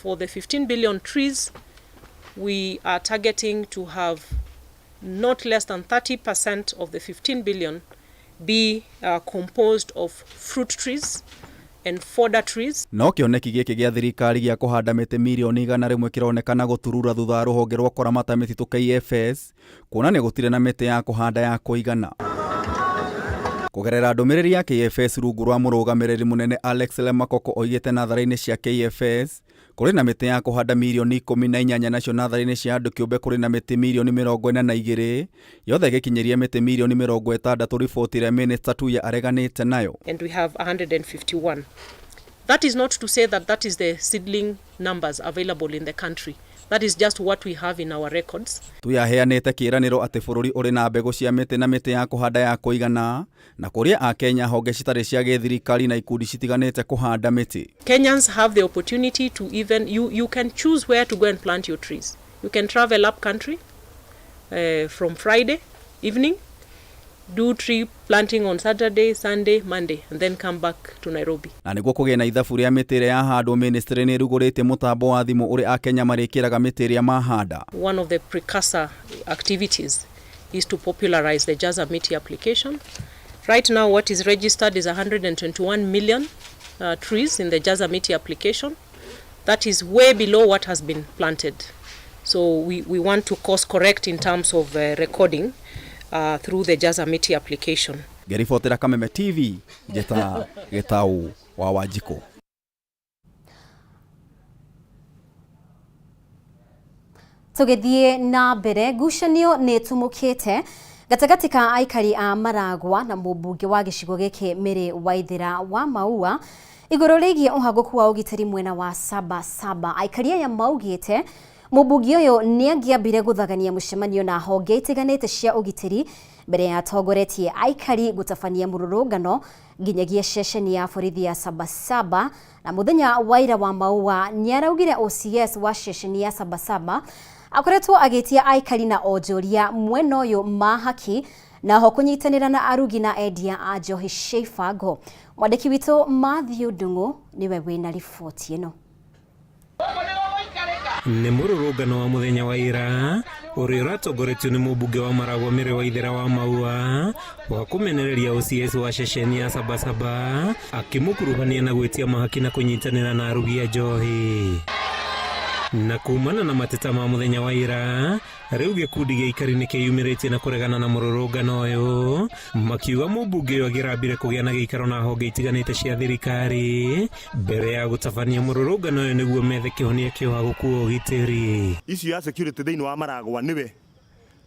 for the 15 billion trees, we are targeting to have not less than 30% of the 15 billion be composed of fruit trees and fodder trees. No kĩoneki gĩkĩ gĩa thirikari gĩa kũhanda mĩtĩ mirioni 100 kĩronekana gũturura thutha wa rũhonge rwa kũramata mĩtitũ KFS kuonania gũtirĩ na mĩtĩ ya kũhanda ya kũigana. Kũgerera ndũmĩrĩri ya KFS rungu rwa mũrũgamĩrĩri mũnene Alex Lemakoko oigĩte natharĩ-inĩ cia KFS kũrĩ na mĩtĩ ya kũhanda mirioni 18 nacio natharĩ-inĩ cia andũ kĩũmbe kũrĩ na mĩtĩ mirioni 42 yothe ĩgĩkinyĩria mĩtĩ mirioni 60 riboti ĩrĩa Minista Tuya areganĩte nayo. And we have 151. That is not to say that that is the seedling numbers available in the country. That is just what we have in our records. Tuya aheanĩte kĩĩranĩro atĩ bũrũri ũrĩ na mbegũ cia mĩtĩ na mĩtĩ ya kũhanda ya kũigana na kũria Akenya honge citarĩ cia gĩthirikari na ikundi citiganĩte kũhanda mĩtĩ. Kenyans have the opportunity to even, you can choose where to go and plant your trees. You can travel up country from Friday evening, do tree planting on Saturday, Sunday, Monday, and then come back to Nairobi. Na nĩguo kũgĩe na ithabu rĩa mĩtĩ ĩrĩa yahandwo, ministry nĩ ĩrugũrĩtie mũtambo wa thimũ ũrĩa Akenya marĩkĩraga mĩtĩ ĩrĩa mahanda. One of the precursor activities is to popularize the Jaza Miti application. Right now, what is registered is 121 million trees in the Jaza Miti application. That is way below what has been planted. So we want to course correct in terms of recording through the Jaza Miti application. Ngeribotera Kameme TV, njeta Gitau wa Wanjikũ. Tũgĩthiĩ na mbere, ngucanio nĩ ĩtumũkĩte gatagatĩ ka aikari a Maragwa na mũmbunge wa gĩcigo gĩkĩ Mary Waithera wa Maua igũrũ rĩgiĩ ũhagũku wa ũgitĩri mwena wa Sabasaba. Aikari aya maugĩte mũmbunge ũyũ nĩ angĩambire gũthagania mũcemanio na honge itiganĩte cia ũgitĩri mbere ya atongoretie aikari gũtabania mũrũrũngano nginyagia ceceni ya borithi ya Sabasaba. Na mũthenya wa ira wa Maua nĩaraugire OCS wa ceceni ya Sabasaba akoretwo agĩtia aikari na onjoria mwena ũyũ ma haki na ho kũnyitanĩra na arugi na endia a njohi cia ibango. Mwandĩki witũ Matthew Ndung'u nĩwe wĩna riboti ĩno. Nĩ mũrũrũngano wa mũthenya wa ira ũrĩa ũratongoretio nĩ mũmbunge wa Maragwa Mary Waithera wa Maua wa kũmenereria OCS wa ceceni ya Sabasaba akĩmũkuruhania na gwĩtia mahaki na kũnyitanĩra na arugi a njohi. Na kumana na mateta ma mũthenya wa ira rĩu gĩkundi gĩa aikari nĩ kĩyumĩrĩtie na kũregana na mũrũrũngano ũyũ makiuga mũmbunge ũyũ angĩrambire kũgĩa na gĩikaro na honge itiganĩte cia thirikari mbere ya gũtabania mũrũrũngano ũyũ nĩguo methe kĩhonia kĩa ũhagũku wa ũgitĩri. Issue ya security thĩinĩ wa Maragwa nĩwe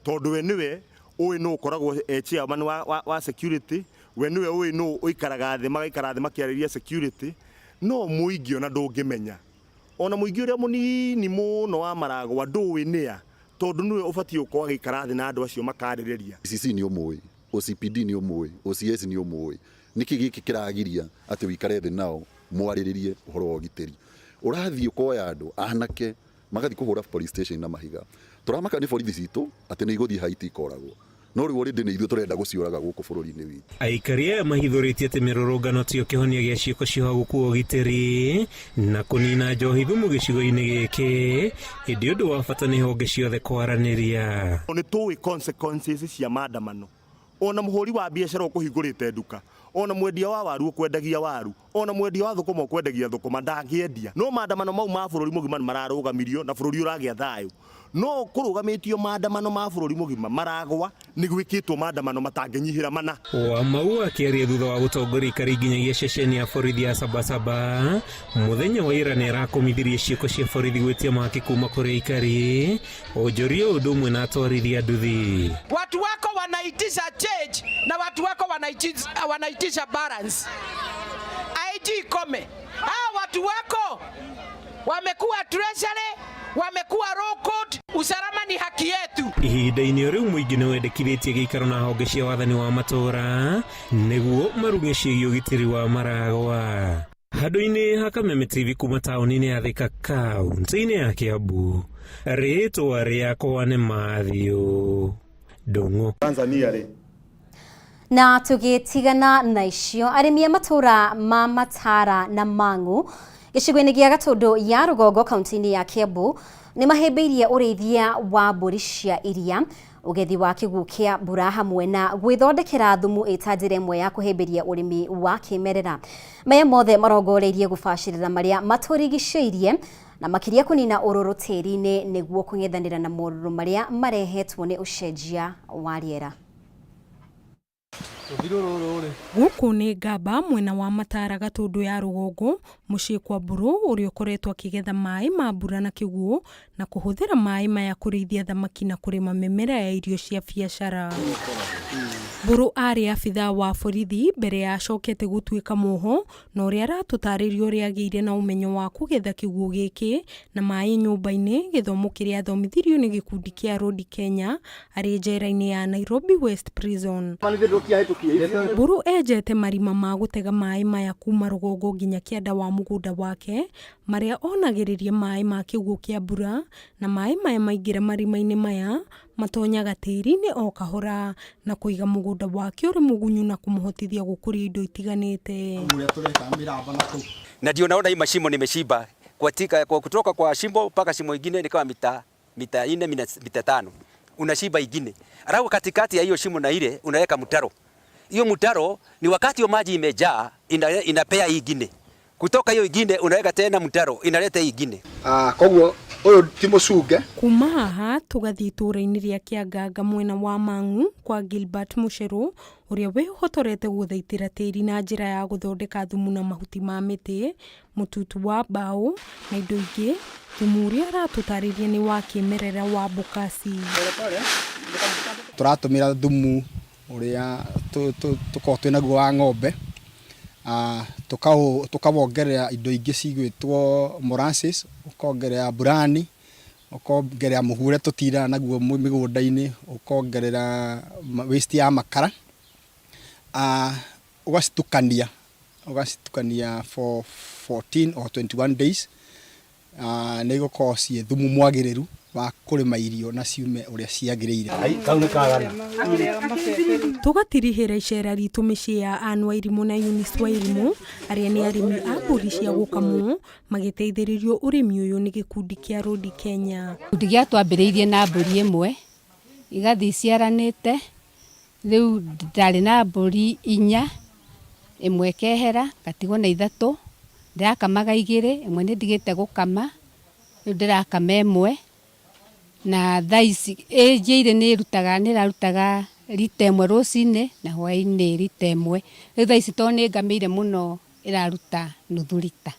tondũ we nĩwe ũĩ nũ ũkoragwo e chairman wa security, we nĩwe ũĩ nũ ũikaraga thĩ magaikara thĩ makĩarĩria security, no mũingĩ ona ndũngĩmenya ona mũingĩ ũrĩa mũnini mũno wa Maragwa ndũĩ nĩa tondũ nĩwe ũbatiĩ gũkorwo agĩikara thĩ na andũ acio makarĩrĩria. CC nĩ ũmũĩ, OCPD nĩ ũmũĩ, OCS nĩ ũmũĩ, nĩkĩ gĩkĩ kĩragiria atĩ ũikare thĩ nao mwarĩrĩrie ũhoro wa ũgitĩri? Ũrathiĩ ũkoya andũ anake magathiĩ kũhũra police station na mahiga. Tũramaka nĩ borithi citũ atĩ nĩ igũthiĩ Haiti ikoragwo, no rĩu already nĩ ithuĩ tũrenda gũciũraga gũkũ bũrũri-inĩ witũ. Aikari aya mahithũrĩtie atĩ mĩrũrũngano tiyo kĩhonia gĩa ciĩko cia ũhagũku wa ũgitĩri na kũnina njohi thumu gĩcigo-inĩ gĩkĩ, ĩndĩ ũndũ wa bata nĩ honge ciothe kwaranĩria. Nĩ tũĩ consequences cia maandamano, ona mũhũri wa biacara ũkũhingũrĩte nduka, ona mwendia wa waru ũkwendagia waru, ona mwendia wa thũkũma ũkwendagia thũkũma ndangĩendia. No maandamano mau ma bũrũri mũgima nĩ mararũgamirio na bũrũri ũragĩa thayũ. No kũrũgamĩtio maandamano ma bũrũri mũgima Maragwa nĩ gwĩkĩtwo maandamano matangĩnyihĩra mana. Wa Maua akĩaria thutha wa gũtongoria aikari nginyagia ceceni ya borithi ya Sabasaba mũthenya wa ira nĩ arakomithirie ciĩko cia borithi gwĩtia mahaki kuma kũrĩ aikari onjoria ũndũ ũmwe na atwarithia nduthi. Watu wako wanaitisha change na watu wako wanaitisha balance. IG kome. Hao watu wako wamekuwa treasury, wamekuwa road code. Usalama ni haki yetu. Ihinda-inĩ rĩu mũingĩ nĩ wendekithĩtie gĩikaro na honge cia wathani wa matũũra nĩguo marũnge ciĩgiĩ ũgitĩri wa Maragwa. Handũ-inĩ ha Kameme TV kuma taũni-inĩ ya Thika kaunti-inĩ ya Kiambu, rĩtwa rĩakwa nĩ Matthew Ndung'u. Tanzania rĩ. Na tũgĩtigana na icio, arĩmi a matũũra ma Matara na Mang'u gĩcigo-inĩ gĩa Gatũndũ ya rũgongo kaunti-inĩ ya Kiambu nĩ mahĩmbĩirie ũrĩithia wa mbũri cia iria. Ugethi wa kĩguũ kĩa mbura hamwe na gwĩthondekera thumu ĩta njĩra ĩmwe ya kũhĩmbĩria ũrĩmi wa kĩmerera. Maya mothe marongoreirie gũbacĩrĩra marĩa matũrigicĩirie na makĩria kũnina ũrũrũ tĩri-inĩ nĩguo kũng'ethanĩra na morũrũ marĩa marehetwo nĩ ũcenjia wa rĩera. Gũkũ nĩ Ngamba mwena wa Matara Gatũndũ ya rũgongo mũciĩ kwa Mbũrũ ũrĩa ũkoretwo akĩgetha maĩ ma mbura na kĩguũ na kũhũthĩra maĩ maya kũrĩithia thamaki na kũrĩma mĩmera ya irio cia biacara. Mbũrũ aarĩ abithaa wa borithi mbere ya acokete gũtuĩka muoho na ũrĩa aratũtarĩria ũrĩa agĩire na ũmenyo wa kũgetha kĩguũ gĩkĩ na maĩ nyũmba-inĩ, gĩthomo kĩrĩa athomithirio nĩ gĩkundi kĩa Rodi Kenya arĩ njera-inĩ ya Nairobi West Prison. Mbũrũ enjete marima ma gũtega maĩ maya kuma rũgongo nginya kĩanda wa mũgũnda wake marĩa onagĩrĩria maĩ ma kĩguũ kĩa mbura na maĩ maya maingĩra marima-inĩ maya matonyaga tĩri-inĩ o kahora na kũiga mũgũnda wake ũrĩ mũgunyu na kũmũhotithia gũkũria indo itiganĩte. Na ndio naona hii mashimo nimeshimba kwa kutoka kwa shimo mpaka shimo ingine ni kama mita 4 mita 5 unashimba ingine, alafu katikati ya hiyo shimo na ile unaweka mtaro. Hiyo mtaro ni wakati wa maji imejaa inapea ingine, kutoka hiyo ingine unaweka tena mtaro inaleta ingine. Koguo uyu ti mucunge. Kuma haha tugathiĩ itũũra-inĩ rĩa Kĩanganga mwena wa Mang'u kwa Gilbert Mũcerũ ũrĩa wĩhotorete gũthaitĩra tĩri na njĩra ya gũthondeka thumu na mahuti ma mĩtĩ, mũtutu wa mbaũ na indo ingĩ. Thumu ũrĩa aratũtarĩria nĩ wa kĩmerera wa Bokasi. Tũratũmĩra thumu ũrĩa tũkoragwo twĩ naguo wa ng'ombe, tukawongerera indo ingĩ cigwĩtwo molasses, ukongerera burani, ukongerera mũhu ũrĩa tũtindaga naguo mĩgũnda-inĩ, ukongerera waste ya makara, ũgacitukania for 14 or 21 days, nĩ igũkorwo ciĩ thumu mwagĩrĩru wa kũrĩma irio na ciume ũrĩa ciagĩrĩire. Tũgatirihĩra icera ritũ mĩciĩ ya Ann Wairimũ na Eunice Wairimũ arĩa nĩ arĩmi a mbũri cia gũkamwo magĩteithĩrĩrio ũrĩmi ũyũ nĩ gĩkundi kĩa Rodi Kenya. Gĩkundi gĩa twambĩrĩirie na mbũri ĩmwe igathiĩ ciaranĩte, rĩu ndarĩ na mbũri 4, ĩmwe ĩkehera ngatigwo na 3, ndĩrakamaga 2, ĩmwe nĩ ndigĩte gũkama, rĩu ndĩrakama 1 na thaa ici ĩnjĩire nĩ ĩrarutaga rita 1 rũcinĩ na hwaĩ-inĩ rita 1, rĩu thaa ici tondũ nĩ ngamĩire mũno ĩraruta nuthu rita.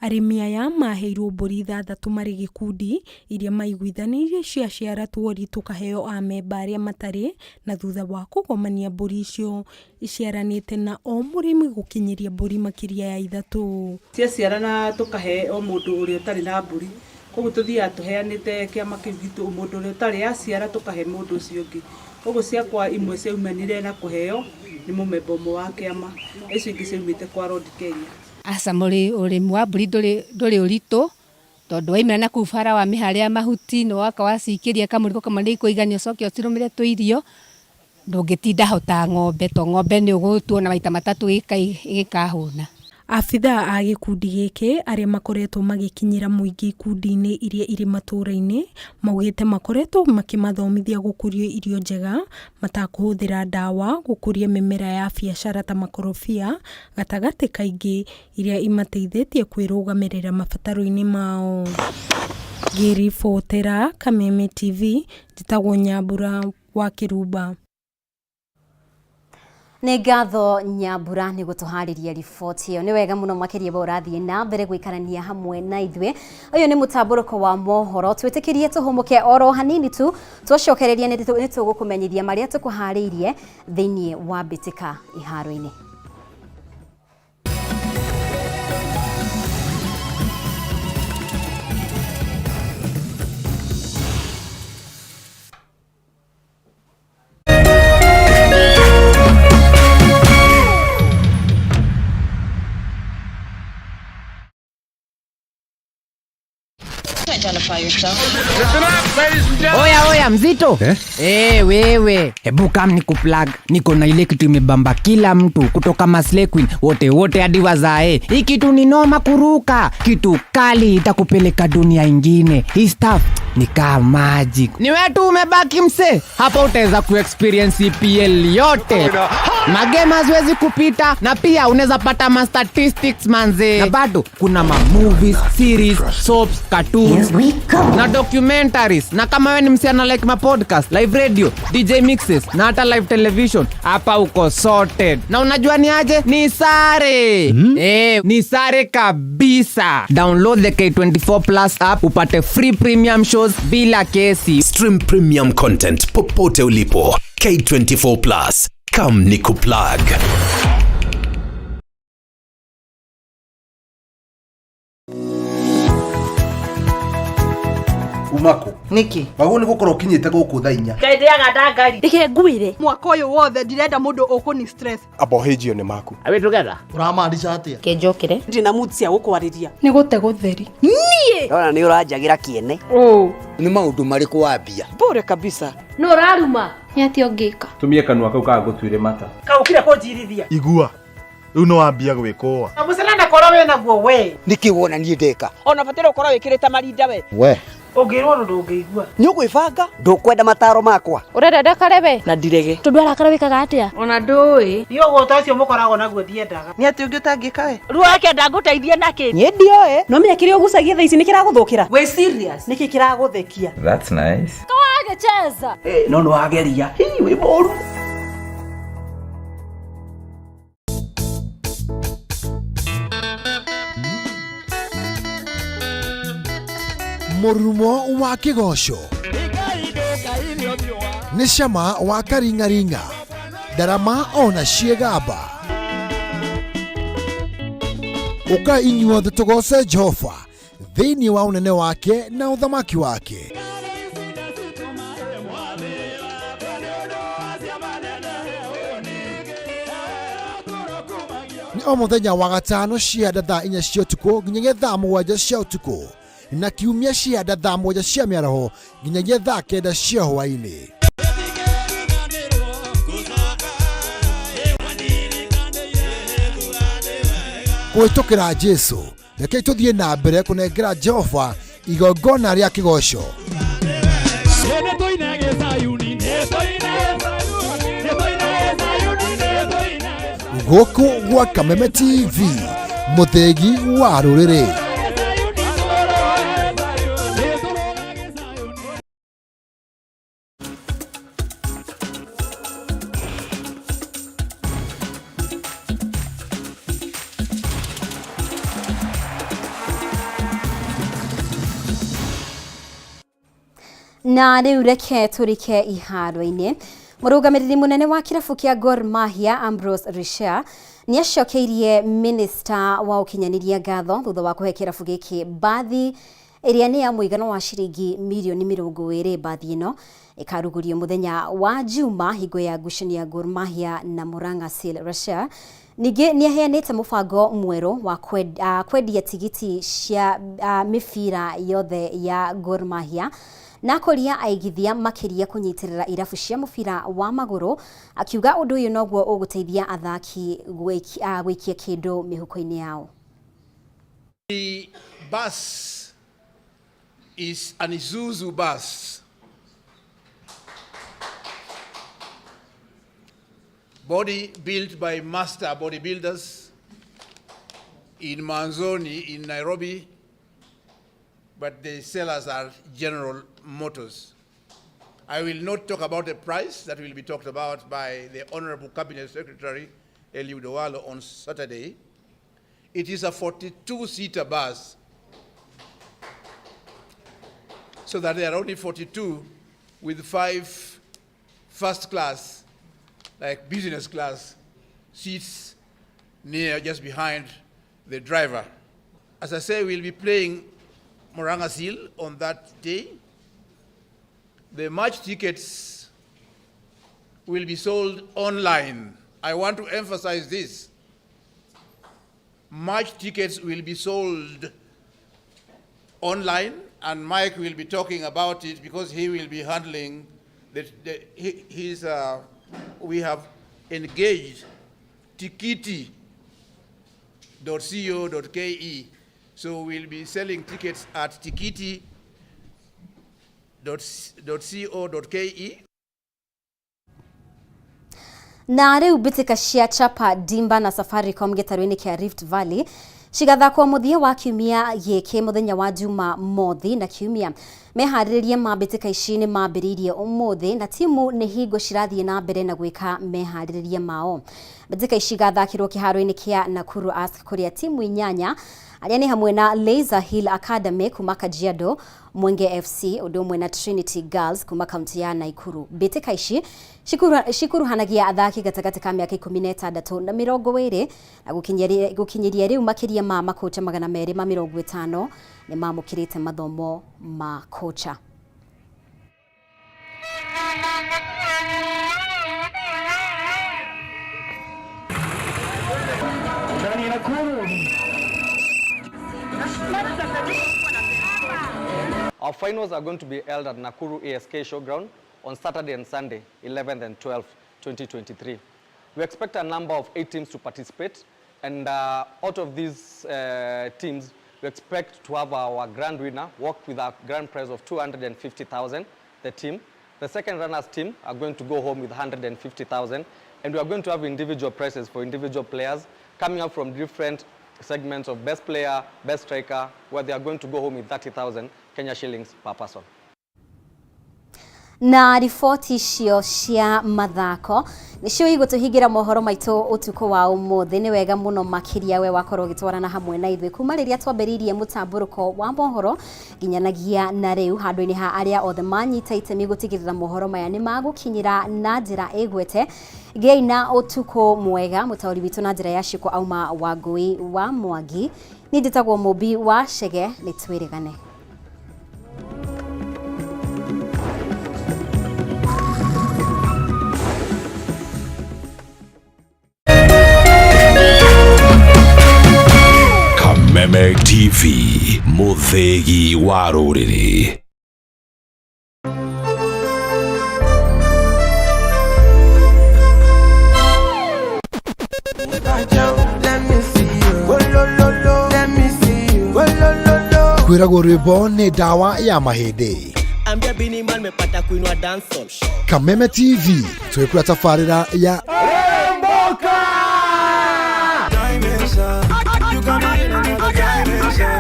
Arĩmi aya maheirwo mbũri 6 marĩ gĩkundi iria maiguithanĩirie ciaciara tuori tũkaheo amemba arĩa matarĩ na thutha wa kũgomania mbũri icio iciaranĩte na o mũrĩmi gũkinyĩria mbũri makĩria ya 3. Ciaciarana tũkahe o mũndũ ũrĩa ũtarĩ na mbũri, koguo tũthiaga tũheanĩte kĩama kĩu gitũ mũndũ ũrĩa ũtarĩ aciara tũkahe mũndũ ũcio ũngĩ. Koguo ciakwa imwe ciaumanire na kũheo nĩ mũmemba ũmwe wa kĩama, icio ingĩ ciaumĩte kwa Rodi Kenya. Aca ũrĩmi wa mbũri ndũrĩ ũritũ tondũ waimĩra na kũu bara wamĩharĩra mahuti na woka wacikĩria kamũrigo kamwe nĩ ikũigania ũcoke ũcirũmĩre tũirio, ndũngĩtinda ho ta ng'ombe to ng'ombe nĩ ũgũtuona maita 3 ĩgĩkahũna. Abithaa a gĩkundi gĩkĩ arĩa makoretwo magĩkinyĩra mũingĩ ikundi-inĩ iria irĩ matũũra-inĩ maugĩte makoretwo makĩmathomithia gũkũria irio njega matakũhũthĩra ndawa, gũkũria mĩmera ya biacara ta makorobia gatagatĩ kaingĩ iria imateithĩtie kwĩrũgamĩrĩra mabataro-inĩ mao. Ngĩribotera Kameme TV, njĩtagwo Nyambura wa Kĩrumba. Nĩ ngatho Nyambura nĩ gũtũharĩria riboti ĩyo. Nĩ wega mũno makĩria ba ũrathiĩ na mbere gũikarania hamwe na ithuĩ. Ũyũ nĩ mũtambũrũko wa mohoro, twĩtĩkĩrie tũhũmũke oro hanini tu, twacokereria nĩ tũgũkũmenyithia marĩa tũkũharĩirie thĩinĩ wa mbĩtĩka iharo-inĩ. Identify by yourself. Oya oya mzito eh? Hey, wewe hebu kam ni kuplug, niko na ile kitu imebamba kila mtu kutoka Maslay Queen wote wote hadi wazae. Hii kitu ni noma kuruka, kitu kali itakupeleka dunia ingine. Hii stuff ni kama magic. Ni wewe tu umebaki mse, hapa utaweza kuexperience EPL yote. Magame haziwezi kupita na pia unaweza pata ma statistics manze. Na bado kuna ma movies, series, soaps, cartoons na documentaries. Na kama wewe ni msichana like ma podcast, live radio, DJ mixes na hata live television, hapa uko sorted. Na unajua ni aje? Ni sare. Ni sare kabisa. Download the K24 Plus app upate free premium shows bila kesi. Stream premium content popote ulipo. K24 Plus. Come nikuplug. Umako niki wagwo nĩ gũkorwo ũkinyĩte gũkũ thaa inya ngendeaga ndangari Reke ngwire mwaka ũyũ wothe ndirenda mũndũ ũkũni stress. Abohĩnjio nĩ maku. Are we together? Ũramaanisha atĩa? Kenjokere ndina mood cia gũkwarĩria Nĩ gũte gũtheri. Niĩ Ndona nĩ ũranjagĩra kĩene. Nĩ maũndũ marĩkũ wambia? Bure kabisa. Nũ ũraruma? Nĩ atĩa ũngĩka? Tumie kanua kau kagũtuire mata. Kaũkire kũnjirithia. Igua rĩu nĩ wambia gwĩkũa. Na mũcene korwo wĩ naguo we. Nĩkĩ wona niĩ ndeka? Ona bataire ũkorwo wĩkĩrĩte marinda we. We. Ũngĩrwo ũndũ ndũngĩigua. Nĩ ũgwĩbanga? Ndũkwenda mataro makwa? Ũrenda ndakare we? Na ndirege. Tondũ arakara wĩkaga atĩa? Ona ndũĩ. Niĩ ũgũta ũcio mũkoragwo naguo ndiendaga. Nĩ atĩ ũngĩ ũtangĩka we? Ruo ndangũteithia nakĩ? Niĩ ndioĩ. No menya kĩrĩa ũgucagia thaa ici nĩ kĩragũthũkĩra. Wĩ serious? Nĩkĩ kĩragũthekia? That's nice. Kawagĩcheza. No nĩ wageria. Hii wĩ mũru. Mũrurumo wa kĩgoco nĩ cama wa karing'aring'a ndarama ona ciĩgamba ũka inyuothe tũgoce Jehova thĩinĩ wa ũnene wake na ũthamaki wake. Nĩ o mũthenya wa gatano cia thaa inya cia ũtukũ nginyagia thaa mũgwanja cia ũtukũ na kiumia cia thaa mũgwanja cia mĩaraho nginyagia thaa kenda cia hwaĩ-inĩ. Kũhĩtũkĩra Jesũ, rekei tũthiĩ na mbere kũnengera Jehova igongona rĩa kĩgoco. Gũkũ gwa Kameme TV, mũthĩgi wa rũrĩrĩ. Na rĩu reke tũrike iharo-inĩ. Mũrũgamĩrĩri mũnene wa kĩrabu kĩa Gor Mahia Ambrose Risha nĩ acokeirie minista wa ũkinyanĩria ngatho thutha wa kũhe kĩrabu gĩkĩ mbathi ĩrĩa nĩ ya mũigana wa ciringi mirioni 20. Mbathi ĩno ĩkarugũrio mũthenya wa Juma hingo ya ngucanio ya Gor Mahia na Murang'a Seal. Russia ningĩ nĩ aheanĩte mũbango mwerũ wa kwendia tigiti cia mĩbira yothe ya Gor Mahia na kũria aigithia makĩria kũnyitĩrĩra irabu cia mũbira wa magũrũ, akiuga ũndũ ũyũ noguo ũgũteithia athaki gwĩkia kĩndũ mĩhuko-inĩ yao. The bus is an Isuzu bus. Body built by master bodybuilders in Manzoni in Nairobi, but the sellers are General Motors. I will not talk about the price. That will be talked about by the Honorable Cabinet Secretary, Eliud Owalo, on Saturday. It is a 42-seater bus, so that there are only 42 with 5 first class, like business class, seats near just behind the driver. As I say, we'll be playing Murang'a Seal on that day. The match tickets will be sold online. I want to emphasize this. Match tickets will be sold online. And Mike will be talking about it because he will be handling we have engaged tikiti.co.ke. So we'll be selling tickets at tikiti.co.ke. Na rĩu mbĩtĩka cia Chapa Dimba na Safaricom gĩtarũ-inĩ kĩa Rift Valley cigathakwo mũthia wa kiumia gĩkĩ mũthenya wa Juma mothi na kiumia. Meharĩrĩria ma mbĩtĩka ici nĩ mambĩrĩirie ũmũthĩ na timu nĩ hingo cirathiĩ na mbere na gwĩka meharĩrĩria mao. Mbĩtĩka ici igathakĩrwo kĩharo-inĩ kĩa Nakuru Ask kũrĩa timu 8 arĩa nĩ hamwe na Laser Hill Academy kuma Kajiado, Mwenge FC ũndũ ũmwe na Trinity Girls kuma kaunti ya Nakuru. Mbĩtĩka ici cikuruhanagia athaki gatagatĩ ka mĩaka 16 na 20 na gũkinyĩria rĩu makĩria ma makocha 250 nĩ mamũkĩrĩte mathomo ma kocha. Our finals are going to be held at Nakuru ASK Showground on Saturday and Sunday, 11th and 12th, 2023. We expect a number of 8 teams to participate, and out of these teams, we expect to have our grand winner walk with a grand prize of 250,000, the team. The second runners team are going to go home with 150,000, and we are going to have individual prizes for individual players coming up from different segments of best player, best striker, where they are going to go home with 30,000 Kenya shillings per person. Na riboti icio cia mathako nicio igũtũhingĩra mohoro maitũ ũtukũ wa ũmũthĩ. Nĩ wega mũno makĩria we wakorwo ũgĩtwarana hamwe na ithuĩ kuma rĩrĩa twambĩrĩirie mũtambũrũko wa mohoro nginyanagia na rĩu, handũ-inĩ ha arĩa othe manyita itemi gũtigĩrĩra mohoro maya nĩ magũkinyĩra na njĩra ĩgwete. Gĩai na ũtukũ mwega. Mũtaũri witũ na njĩra ya ciĩko auma Wangũi wa Mwangi, niĩ njĩtagwo Mũmbi wa Chege, nĩ twĩrĩgane. Kameme TV, mũthĩgi wa rũrĩrĩ. Kwĩragwo rwĩmbo nĩ ndawa ya mahĩndĩ. Ambia Bini Man mepata kuinua dancehall. Kameme TV twĩkũra tabarĩra ya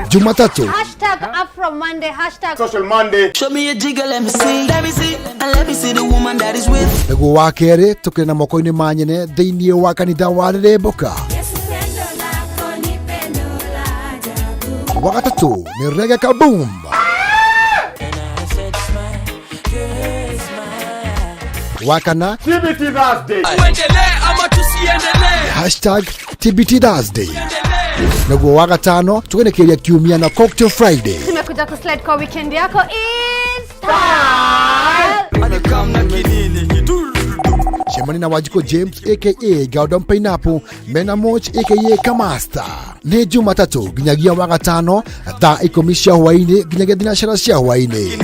Jumatatu Hashtag Afro Monday, hashtag Social Monday. Show me a jigger, let me see. Let me see, and let me see the woman that is with. Nĩguo wa kerĩ tũkĩrĩ na moko-inĩ ma nyene thĩinĩ wa kanitha wa Rĩrĩmbũka. Wa gatatũ nĩ Reggae Kaboom. Wa kana TBT Thursday. Tuendelee ama tusiendelee? Hashtag TBT Thursday. Naguo wa gatano tũgenekeria kiumia na Cocktail Friday. Tumekuja kuslide kwa weekend yako is style. Cemani na Wanjikũ James aka Gordon Pineapple Mena Moch aka Kamasta. Nĩ Jumatatũ nginyagia wa gatano thaa 10 cia hwaĩ-inĩ nginyagia 3 cia hwaĩ-inĩ.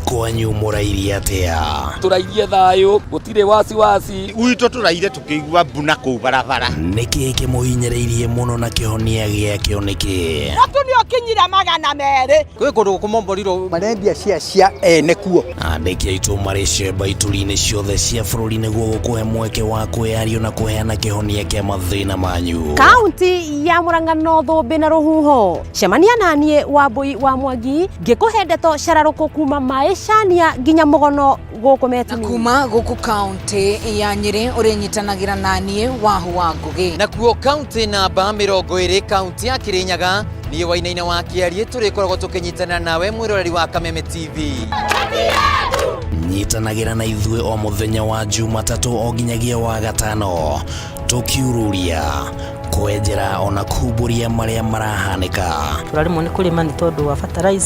Kwanyu mũrairie atĩa? Tũrairie thayũ, gũtirĩ wasiwasi. Gwitũ tũraire tũkĩigua mbuna kũu barabara. Nĩkĩ kĩmũhinyĩrĩirie mũno na kĩhonia gĩakĩo nĩkĩ? Mũtu nĩ ũkinyire 200. Kwĩ kũndũ gũkũmomborirwo marendia cia ene kuo. Andĩki aitũ marĩ cemba ituri-inĩ ciothe cia bũrũri nĩguo gũkũhe mweke wa kwĩyario na kũheana kĩhonia kĩa mathĩna manyu. Kaunti ya Murang'a North na Rũhuho. Cemania naniĩ Wambui wa Mwangi ngĩkũhe ndeto cararũkũ kuma maicania nginya mũgono gũkũ Metini. Kuma gũkũ kaunti ya Nyĩrĩ ũrĩnyitanagĩra naniĩ Wahu wa Ngũgĩ. Nakuo kaunti namba 20 kaunti ya Kirinyaga niĩ Wainaina wa Kĩariĩ tũrĩkoragwo tũkĩnyitanĩra nawe mwĩroreri wa Kameme TV. Nyitanagĩra na ithuĩ o mũthenya wa Jumatatũ o nginyagia wa gatano tũkiururia kwenjera ona kumbũria marĩa marahanĩka. Tũraremwo nĩ kũrĩma nĩ tondũ wa fertilizer.